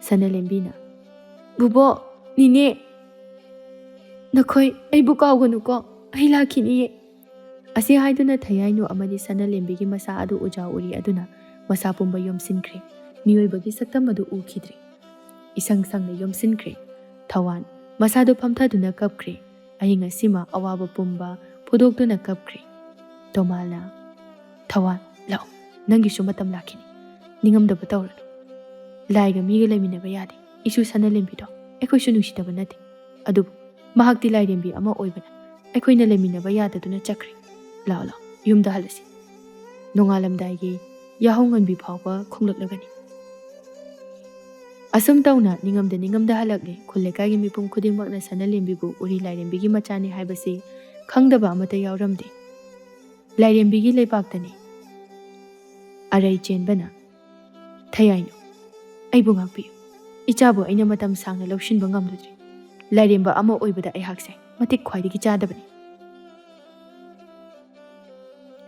ꯁꯅꯥꯂꯦꯝꯕꯤꯅ, "ꯕꯨꯕꯣꯛ, ꯅꯤꯅꯦ, ꯅꯈꯣꯏ ꯑꯩꯕꯨ ꯀꯥꯎꯒꯅꯨꯀꯣ, ꯑꯩ ꯂꯥꯛꯈꯤꯅꯤꯌꯦ꯫" ꯑꯁꯤ ꯍꯥꯏꯗꯨꯅ ꯊꯌꯥꯏꯅꯨ ꯑꯃꯗꯤ ꯁꯅꯥꯂꯦꯝꯕꯤꯒꯤ ꯃꯁꯥ ꯑꯗꯨ ꯎꯖꯥ ꯎꯔꯤ ꯑꯗꯨꯅ ꯃꯁꯥ ꯄꯨꯝꯕ ꯌꯣꯝꯁꯤꯟꯈ꯭ꯔꯦ꯫ ꯃꯤꯑꯣꯏꯕꯒꯤ ꯁꯛꯇꯝ ꯑꯗꯨ ꯎꯈꯤꯗ꯭ꯔꯦ꯫ ꯏꯁꯪ ꯁꯪꯅ ꯌꯣꯝꯁꯤꯟꯈ꯭ꯔꯦ꯫ ꯊꯋꯥꯟ ꯃꯁꯥꯗꯨ ꯐꯝꯊꯗꯨꯅ ꯀꯞꯈ꯭ꯔꯦ꯫ ꯑꯍꯤꯡ ꯑꯁꯤꯃ ꯑꯋꯥꯕ ꯄꯨꯝꯕ ꯐꯨꯗꯣꯛꯇꯨꯅ ꯀꯞꯈ꯭ꯔꯦ꯫ ꯇꯣꯃꯥꯜꯅ, "ꯊꯋꯥꯟ, ꯂꯥꯛꯑꯣ, ꯅꯪꯒꯤꯁꯨ ꯃꯇꯝ ꯂꯥꯛꯈꯤꯅꯤ꯫ ꯅꯤꯡꯉꯝꯗꯕ ꯇꯧꯔꯅꯨ꯫ ꯂꯥꯏꯒ ꯃꯤꯒ ꯂꯩꯃꯤꯟꯅꯕ ꯌꯥꯗꯦ꯫ ꯏꯁꯨ ꯁꯅꯥꯂꯦꯝꯕꯤꯗꯣ ꯑꯩꯈꯣꯏꯁꯨ ꯅꯨꯡꯁꯤꯗꯕ ꯅꯠꯇꯦ꯫ ꯑꯗꯨꯕꯨ ꯃꯍꯥꯛꯇꯤ ꯂꯥꯏꯔꯦꯝꯕꯤ ꯑꯃ ꯑꯣꯏꯕꯅ ꯑꯩꯈꯣꯏꯅ ꯂꯩꯃꯤꯟꯅꯕ ꯌꯥꯗꯗꯨꯅ ꯆꯠꯈ꯭ꯔꯦ꯫ ꯂꯥꯛꯑꯣ, ꯂꯥꯛꯑꯣ, ꯌꯨꯝꯗ ꯍꯜꯂꯁꯤ꯫ ꯅꯣꯡꯉꯥꯜꯂꯝꯗꯥꯏꯒꯤ ꯌꯥꯍꯧ ꯉꯟꯕꯤ ꯐꯥꯎꯕ ꯈꯣꯡꯂꯛꯂꯒꯅꯤ꯫" ꯑꯁꯨꯝ ꯇꯧꯅ ꯅꯤꯡꯉꯝꯗ ꯅꯤꯡꯉꯝꯗ ꯍꯜꯂꯛꯂꯦ꯫ ꯈꯨꯜ ꯂꯩꯀꯥꯏꯒꯤ ꯃꯤꯄꯨꯝ ꯈꯨꯗꯤꯡꯃꯛꯅ ꯁꯅꯥꯂꯦꯝꯕꯤꯕꯨ ꯎꯔꯤ ꯂꯥꯏꯔꯦꯝꯕꯤꯒꯤ ꯃꯆꯥꯅꯤ ꯍꯥꯏꯕꯁꯤ ꯈꯪꯗꯕ ꯑꯃꯠꯇ ꯌꯥꯎꯔꯝꯗꯦ꯫ ꯂꯥꯏꯔꯦꯝꯕꯤꯒꯤ ꯂꯩꯄꯥꯛꯇꯅꯤ꯫ ꯑꯔꯩ ꯆꯦꯟꯕꯅ, "ꯊꯌꯥꯏꯅꯨ, ꯑꯩꯕꯨ ꯉꯥꯛꯄꯤꯌꯨ꯫ ꯏꯆꯥꯕꯨ ꯑꯩꯅ ꯃꯇꯝ ꯁꯥꯡꯅ ꯂꯧꯁꯤꯟꯕ ꯉꯝꯂꯨꯗ꯭ꯔꯦ꯫ ꯂꯥꯏꯔꯦꯝꯕ ꯑꯃ ꯑꯣꯏꯕꯗ ꯑꯩꯍꯥꯛꯁꯦ ꯃꯇꯤꯛ ꯈ꯭ꯋꯥꯏꯗꯒꯤ ꯆꯥꯗꯕꯅꯤ꯫"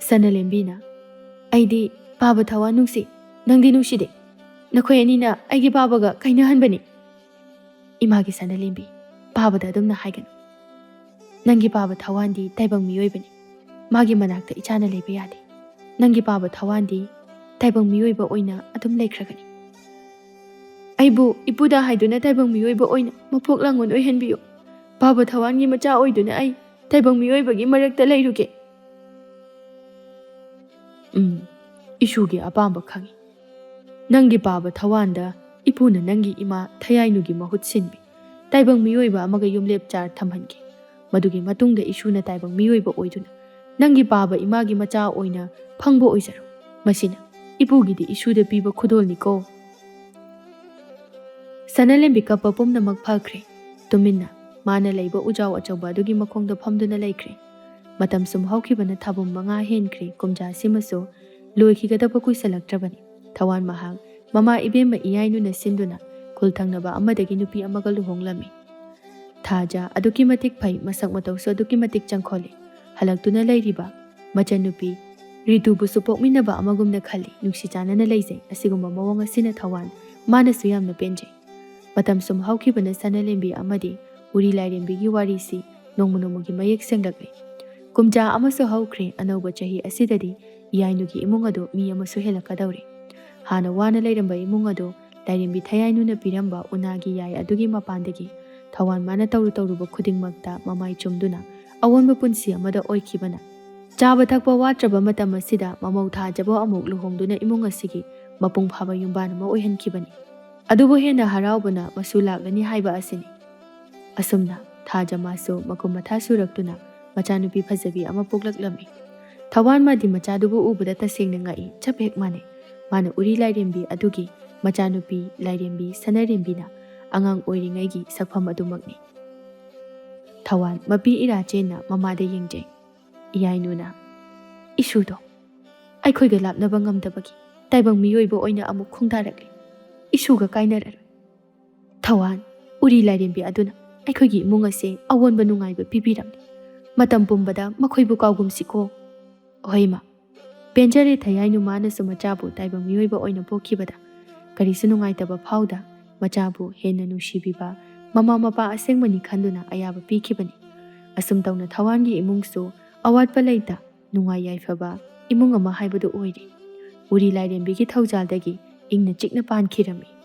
ꯁꯅꯥꯂꯦꯝꯕꯤꯅ, "ꯑꯩꯗꯤ ꯄꯥꯕ ꯊꯋꯥꯟ ꯅꯨꯡꯁꯤ, ꯅꯪꯗꯤ ꯅꯨꯡꯁꯤꯗꯦ꯫ ꯅꯈꯣꯏ ꯑꯅꯤꯅ ꯑꯩꯒꯤ ꯄꯥꯕꯒ ꯀꯥꯏꯅꯍꯟꯕꯅꯤ꯫" "ꯏꯃꯥꯒꯤ ꯁꯅꯥꯂꯦꯝꯕꯤ, ꯄꯥꯕꯗ ꯑꯗꯨꯝꯅ ꯍꯥꯏꯒꯅꯨ꯫ ꯅꯪꯒꯤ ꯄꯥꯕ ꯊꯋꯥꯟꯗꯤ ꯇꯥꯏꯕꯪ ꯃꯤꯑꯣꯏꯕꯅꯤ꯫ ꯃꯥꯒꯤ ꯃꯅꯥꯛꯇ ꯏꯆꯥꯅ ꯂꯩꯕ ꯌꯥꯗꯦ꯫ ꯅꯪꯒꯤ ꯄꯥꯕ ꯊꯋꯥꯟꯗꯤ ꯇꯥꯏꯕꯪ ꯃꯤꯑꯣꯏꯕ ꯑꯣꯏꯅ ꯑꯗꯨꯝ ꯂꯩꯈ꯭ꯔꯒꯅꯤ꯫ ꯑꯩꯕꯨ ꯏꯄꯨꯗ ꯍꯥꯏꯗꯨꯅ ꯇꯥꯏꯕꯪ ꯃꯤꯑꯣꯏꯕ ꯑꯣꯏꯅ ꯃꯄꯣꯛ ꯂꯥꯡꯑꯣꯟ ꯑꯣꯏꯍꯟꯕꯤꯌꯨ꯫ ꯄꯥꯕ ꯊꯋꯥꯟꯒꯤ ꯃꯆꯥ ꯑꯣꯏꯗꯨꯅ ꯑꯩ ꯇꯥꯏꯕꯪ ꯃꯤꯑꯣꯏꯕꯒꯤ ꯃꯔꯛꯇ ꯂꯩꯔꯨꯒꯦ꯫" "ꯎꯝ, ꯏꯁꯨꯒꯤ ꯑꯄꯥꯝꯕ ꯈꯪꯏ꯫ "ꯅꯪꯒꯤ ꯄꯥꯕ ꯊꯋꯥꯟꯗ ꯏꯄꯨꯅ ꯅꯪꯒꯤ ꯏꯃꯥ ꯊꯌꯥꯏꯅꯨꯒꯤ ꯃꯍꯨꯠ ꯁꯤꯟꯕꯤ ꯇꯥꯏꯕꯪ ꯃꯤꯑꯣꯏꯕ ꯑꯃꯒ ꯌꯨꯝꯂꯦꯞ ꯆꯥꯔ ꯊꯝꯍꯟꯈꯤ꯫ ꯃꯗꯨꯒꯤ ꯃꯇꯨꯡꯗ ꯏꯁꯨꯅ ꯇꯥꯏꯕꯪ ꯃꯤꯑꯣꯏꯕ ꯑꯣꯏꯗꯨꯅ ꯅꯪꯒꯤ ꯄꯥꯕ ꯏꯃꯥꯒꯤ ꯃꯆꯥ ꯑꯣꯏꯅ ꯐꯪꯕ ꯑꯣꯏꯖꯔꯣ꯫ ꯃꯁꯤꯅ ꯏꯄꯨꯒꯤꯗꯤ ꯏꯁꯨꯗ ꯄꯤꯕ ꯈꯨꯗꯣꯜꯅꯤꯀꯣ"꯫ ꯁꯅꯥꯂꯦꯝꯕꯤ ꯀꯞꯄ ꯄꯨꯝꯅꯃꯛ ꯐꯈ꯭ꯔꯦ꯫ ꯇꯨꯃꯤꯟꯅ ꯃꯥꯅ ꯂꯩꯕ ꯎꯖꯥꯎ ꯑꯆꯧꯕ ꯑꯗꯨꯒꯤ ꯃꯈꯣꯡꯗ ꯐꯝꯗꯨꯅ ꯂꯩꯈ꯭ꯔꯦ꯫ ꯃꯇꯝ ꯁꯨꯝ ꯍꯧꯈꯤꯕꯅ ꯊꯥꯕꯨꯝ ꯃꯉꯥ ꯍꯦꯟꯈ꯭ꯔꯦ꯫ ꯀꯨꯝꯖꯥ ꯑꯁꯤꯃꯁꯨ ꯂꯣꯏꯈꯤꯒꯗꯕ ꯀꯨꯏꯁꯜꯂꯛꯇ꯭ꯔꯕꯅꯤ꯫ ꯊꯋꯥꯟ ꯃꯍꯥꯛ ꯃꯃꯥ ꯏꯕꯦꯝꯃ ꯏꯌꯥꯏꯅꯨꯅ ꯁꯤꯟꯗꯨꯅ ꯈꯨꯜ ꯊꯪꯅꯕ ꯑꯃꯗꯒꯤ ꯅꯨꯄꯤ ꯑꯃꯒ ꯂꯨꯍꯣꯡꯂꯝꯃꯤ꯫ ꯊꯥꯖ ꯑꯗꯨꯛꯀꯤ ꯃꯇꯤꯛ ꯐꯩ, ꯃꯁꯛ ꯃꯇꯧꯁꯨ ꯑꯗꯨꯛꯀꯤ ꯃꯇꯤꯛ ꯆꯪꯈꯣꯜꯂꯤ꯫ ꯍꯜꯂꯛꯇꯨꯅ ꯂꯩꯔꯤꯕ ꯃꯆꯟꯅꯨꯄꯤ ꯔꯤꯇꯨꯕꯨꯁꯨ ꯄꯣꯛꯃꯤꯟꯅꯕ ꯑꯃꯒꯨꯝꯅ ꯈꯜꯂꯤ꯫ ꯅꯨꯡꯁꯤ ꯆꯥꯟꯅꯅ ꯂꯩꯖꯩ꯫ ꯑꯁꯤꯒꯨꯝꯕ ꯃꯑꯣꯡ ꯑꯁꯤꯅ ꯊꯋꯥꯟ ꯃꯥꯅꯁꯨ ꯌꯥꯝꯅ ꯄꯦꯟꯖꯩ꯫ ꯃꯇꯝ ꯁꯨꯝ ꯍꯧꯈꯤꯕꯅ ꯁꯅꯥꯂꯦꯝꯕꯤ ꯑꯃꯗꯤ ꯎꯔꯤ ꯂꯥꯏꯔꯦꯝꯕꯤꯒꯤ ꯋꯥꯔꯤꯁꯤ ꯅꯣꯡꯃ ꯅꯣꯡꯃꯒꯤ ꯃꯌꯦꯛ ꯁꯦꯡꯂꯛꯂꯤ꯫ ꯀꯨꯝꯖꯥ ꯑꯃꯁꯨ ꯍꯧꯈ꯭ꯔꯦ꯫ ꯑꯅꯧꯕ ꯆꯍꯤ ꯑꯁꯤꯗꯗꯤ ꯏꯌꯥꯏꯅꯨꯒꯤ ꯏꯃꯨꯡ ꯑꯗꯨ ꯃꯤ ꯑꯃꯁꯨ ꯍꯦꯜꯂꯛꯀꯗꯧꯔꯦ꯫ ꯍꯥꯟꯅ ꯋꯥꯅ ꯂꯩꯔꯝꯕ ꯏꯃꯨꯡ ꯑꯗꯨ ꯂꯥꯏꯔꯦꯝꯕꯤ ꯊꯌꯥꯏꯅꯨꯅ ꯄꯤꯔꯝꯕ ꯎꯅꯥꯒꯤ ꯌꯥꯏ ꯑꯗꯨꯒꯤ ꯃꯄꯥꯟꯗꯒꯤ ꯊꯋꯥꯟ ꯃꯥꯅ ꯇꯧꯔꯨ ꯇꯧꯔꯨꯕ ꯈꯨꯗꯤꯡꯃꯛꯇ ꯃꯃꯥꯏ ꯆꯨꯝꯗꯨꯅ ꯑꯑꯣꯟꯕ ꯄꯨꯟꯁꯤ ꯑꯃꯗ ꯑꯣꯏꯈꯤꯕꯅ ꯆꯥꯕ ꯊꯛꯄ ꯋꯥꯠꯇ꯭ꯔꯕ ꯃꯇꯝ ꯑꯁꯤꯗ ꯃꯃꯧ ꯊꯥꯖꯕ ꯑꯃꯨꯛ ꯂꯨꯍꯣꯡꯗꯨꯅ ꯏꯃꯨꯡ ꯑꯁꯤꯒꯤ ꯃꯄꯨꯡ ꯐꯥꯕ ꯌꯨꯝꯕꯥꯟ ꯑꯃ ꯑꯣꯏꯍꯟꯈꯤꯕꯅꯤ꯫ ꯑꯗꯨꯕꯨ ꯍꯦꯟꯅ ꯍꯔꯥꯎꯕꯅ ꯃꯁꯨ ꯂꯥꯛꯂꯅꯤ ꯍꯥꯏꯕ ꯑꯁꯤꯅꯤ꯫ ꯑꯁꯨꯝꯅ ꯊꯥꯖ ꯃꯥꯁꯨ ꯃꯀꯨꯝ ꯃꯊꯥ ꯁꯨꯔꯛꯇꯨꯅ ꯃꯆꯥꯅꯨꯄꯤ ꯐꯖꯕꯤ ꯑꯃ ꯄꯣꯛꯂꯛꯂꯝꯃꯤ꯫ ꯊꯋꯥꯟ ꯃꯥꯗꯤ ꯃꯆꯥꯗꯨꯕꯨ ꯎꯕꯗ ꯇꯁꯦꯡꯅ ꯉꯛꯏ꯫ ꯆꯞ ꯍꯦꯛ ꯃꯥꯟꯅꯩ꯫ ꯃꯥꯅ ꯎꯔꯤ ꯂꯥꯏꯔꯦꯝꯕꯤ ꯑꯗꯨꯒꯤ ꯃꯆꯥꯅꯨꯄꯤ ꯂꯥꯏꯔꯦꯝꯕꯤ ꯁꯅꯥꯔꯦꯝꯕꯤꯅ ꯑꯉꯥꯡ ꯑꯣꯏꯔꯤꯉꯩꯒꯤ ꯁꯛꯐꯝ ꯑꯗꯨꯃꯛꯅꯤ꯫ ꯊꯋꯥꯟ ꯃꯄꯤ ꯏꯔꯥ ꯆꯦꯟꯅ ꯃꯃꯥꯗ ꯌꯦꯡꯖꯩ꯫ ꯏꯌꯥꯏꯅꯨꯅ, "ꯏꯁꯨꯗꯣ ꯑꯩꯈꯣꯏꯒ ꯂꯥꯞꯅꯕ ꯉꯝꯗꯕꯒꯤ ꯇꯥꯏꯕꯪ ꯃꯤꯑꯣꯏꯕ ꯑꯣꯏꯅ ꯑꯃꯨꯛ ꯈꯣꯡꯗꯥꯔꯛꯂꯤ꯫ ꯏꯁꯨꯒ ꯀꯥꯏꯅꯔꯔꯣꯏ꯫ ꯊꯋꯥꯟ, ꯎꯔꯤ ꯂꯥꯏꯔꯦꯝꯕꯤ ꯑꯗꯨꯅ ꯑꯩꯈꯣꯏꯒꯤ ꯏꯃꯨꯡ ꯑꯁꯦ ꯑꯑꯣꯟꯕ ꯅꯨꯡꯉꯥꯏꯕ ꯄꯤꯕꯤꯔꯝꯂꯦ꯫ ꯃꯇꯝ ꯄꯨꯝꯕꯗ ꯃꯈꯣꯏꯕꯨ ꯀꯥꯎꯒꯨꯝꯁꯤꯀꯣ"꯫ ꯍꯣꯏ ꯏꯃꯥ꯫ ꯄꯦꯟꯖꯔꯦ ꯊꯌꯥꯏꯅꯨ ꯃꯥꯅꯁꯨ ꯃꯆꯥꯕꯨ ꯇꯥꯏꯕꯪ ꯃꯤꯑꯣꯏꯕ ꯑꯣꯏꯅ ꯄꯣꯛꯈꯤꯕꯗ꯫ ꯀꯔꯤꯁꯨ ꯅꯨꯡꯉꯥꯏꯇꯕ ꯐꯥꯎꯗ ꯃꯆꯥꯕꯨ ꯍꯦꯟꯅ ꯅꯨꯡꯁꯤꯕꯤꯕ ꯃꯃꯥ ꯃꯄꯥ ꯑꯁꯦꯡꯕꯅꯤ ꯈꯟꯗꯨꯅ ꯑꯌꯥꯕ ꯄꯤꯈꯤꯕꯅꯤ꯫ ꯑꯁꯨꯝ ꯇꯧꯅ ꯊꯋꯥꯟꯒꯤ ꯏꯃꯨꯡꯁꯨ ꯑꯋꯥꯠꯄ ꯂꯩꯇ ꯅꯨꯡꯉꯥꯏ ꯌꯥꯏꯐꯕ ꯏꯃꯨꯡ ꯑꯃ ꯍꯥꯏꯕꯗꯨ ꯑꯣꯏꯔꯦ꯫ ꯎꯔꯤ ꯂꯥꯏꯔꯦꯝꯕꯤꯒꯤ ꯊꯧꯖꯥꯜꯗꯒꯤ ꯏꯪꯅ ꯆꯤꯛꯅ ꯄꯥꯟꯈꯤꯔꯝꯃꯤ꯫